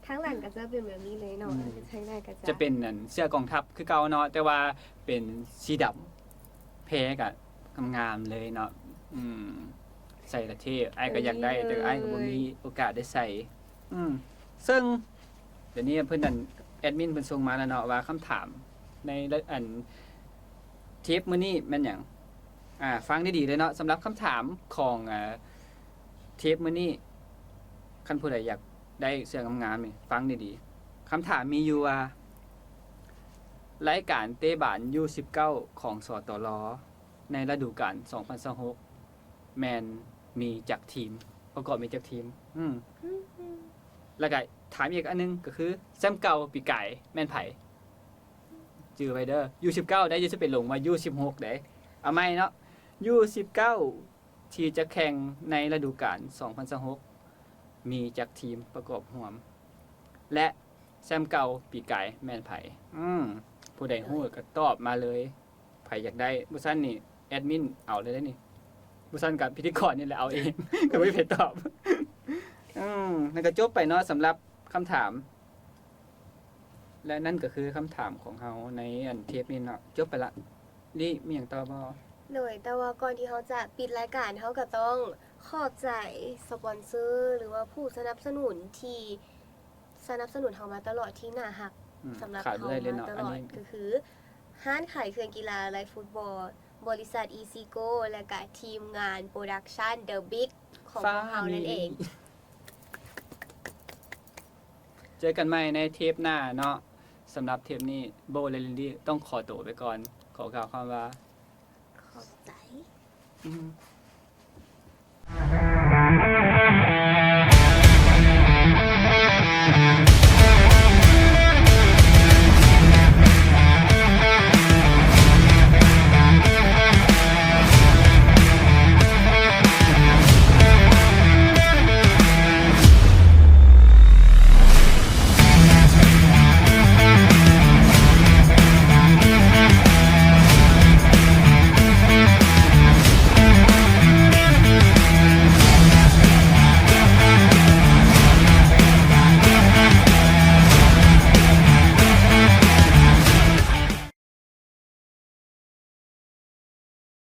ທາງຫຼັງກໍຈະເປັນແບບນີ້ເລີຍເນາະ. ອືມ ທາງໜ້າກໍຈະ ຈະເປັນອັນເສື້ອກອງທັບຄືເກົ່າເນາະ, ແຕ່ວ່າເປັນສີດຳ. ແພກໍງາມໆເລີຍເນາະ. ອືມ ໃສ່ລະເທ່. ອ້າຍກໍຢາກໄດ້ ເອີ ແຕ່ອ້າຍກໍບໍ່ມີໂອກາດໄດ້ໃສ່. ອືມ ເຊິ່ງດຽວນີ້ເພິ່ນ ອັນ ແອັດມິນເພິ່ນສົ່ງມາແລ້ວເນາະ ວ່າຄຳຖາມໃນ ອັນ ເທບມື້ນີ້ແມ່ນຫຍັງ. ອາ ຟັງດີໆເລີຍເນາະ ສຳລັບຄຳຖາມຂອງ ອາ ເທບມື້ນີ້. ຄັນຜູ້ໃດຢາກໄດ້ເສື້ອງາມໆນີ້ ຟັງດີໆ. ຄຳຖາມມີຢູ່ວ່າ ລາຍການເຕະບານ ຢູສິບເກົ້າ ຂອງ ສຕລ ໃນລະດູການ ສອງພັນຊາວຫົກ ແມ່ນມີຈັກທີມ? ປະກອບມີຈັກທີມ? ອືມ ແລ້ວກະຖາມອີກອັນໜຶ່ງ ກໍຄືແຊ້ມເກົ່າປີກາຍແມ່ນໃຜ? ຈື່ໄວ້ເດີ ຢູສິບເກົ້າ ໄດ້ ຢ່າຊິໄປຫຼົງວ່າ ຢູສິບຫົກ ເດ້. ເອົາໃໝ່ເນາະ ຢູສິບເກົ້າ ທີ່ຈະແຂ່ງໃນລະດູການ ສອງພັນຊາວຫົກ ມີຈັກທີມປະກອບຮ່ວມ ແລະ ແຊ້ມເກົ່າປີກາຍແມ່ນໃຜ? ອືມ ຜູ້ໃດຮູ້ກໍຕອບມາເລີຍ ໃຜຢາກໄດ້. ບໍ່ຊັ້ນນີ້ແອັດມິນເອົາເລີຍເດ້ນີ້. ບໍ່ຊັ້ນກໍພິທີກອນນີ້ແຫຼະເອົາເອງ ກໍບໍ່ມີໃຜຕອບ. ອືມ ນັ້ນກໍຈົບໄປເນາະ ສຳລັບຄຳຖາມ ແລະ ນັ້ນກໍຄືຄຳຖາມຂອງເຮົາໃນ ອັນ ເທບນີ້ເນາະ. ຈົບໄປລະ. ລີ້ ມີຫຍັງຕໍ່ບໍ່? ໂດຍ ແຕ່ວ່າກ່ອນທີ່ເຮົາຈະປິດລາຍການ ເຮົາກໍຕ້ອງຂອບໃຈສະປອນເຊີ ຫຼືວ່າຜູ້ສະໜັບສະໜູນທີ່ ສະໜັບສະໜູນເຮົາມາຕະຫຼອດ ທີ່ໜ້າຮັກ ອືມ ສຳລັບເຮົາມາຕະຫຼອດ ກໍຄືຮ້ານຂາຍເຄື່ອງກິລາ ແລະ ຟຸດບອລ ບໍລິສັດ ອີຊີໂກ ແລະກະທີມງານໂປຣດັກຊັນ ເດີບິກ ຂອງພວກເຮົານັ້ນເອງ. ເຈີກັນໃໝ່ໃນເທບໜ້າເນາະ. ສຳລັບເທບນີ້ ໂບ້ ແລະ ລິນດີ້ ຕ້ອງຂໍໂຕໄປກ່ອນ. ຂໍກ່າວຄຳວ່າ ອືມ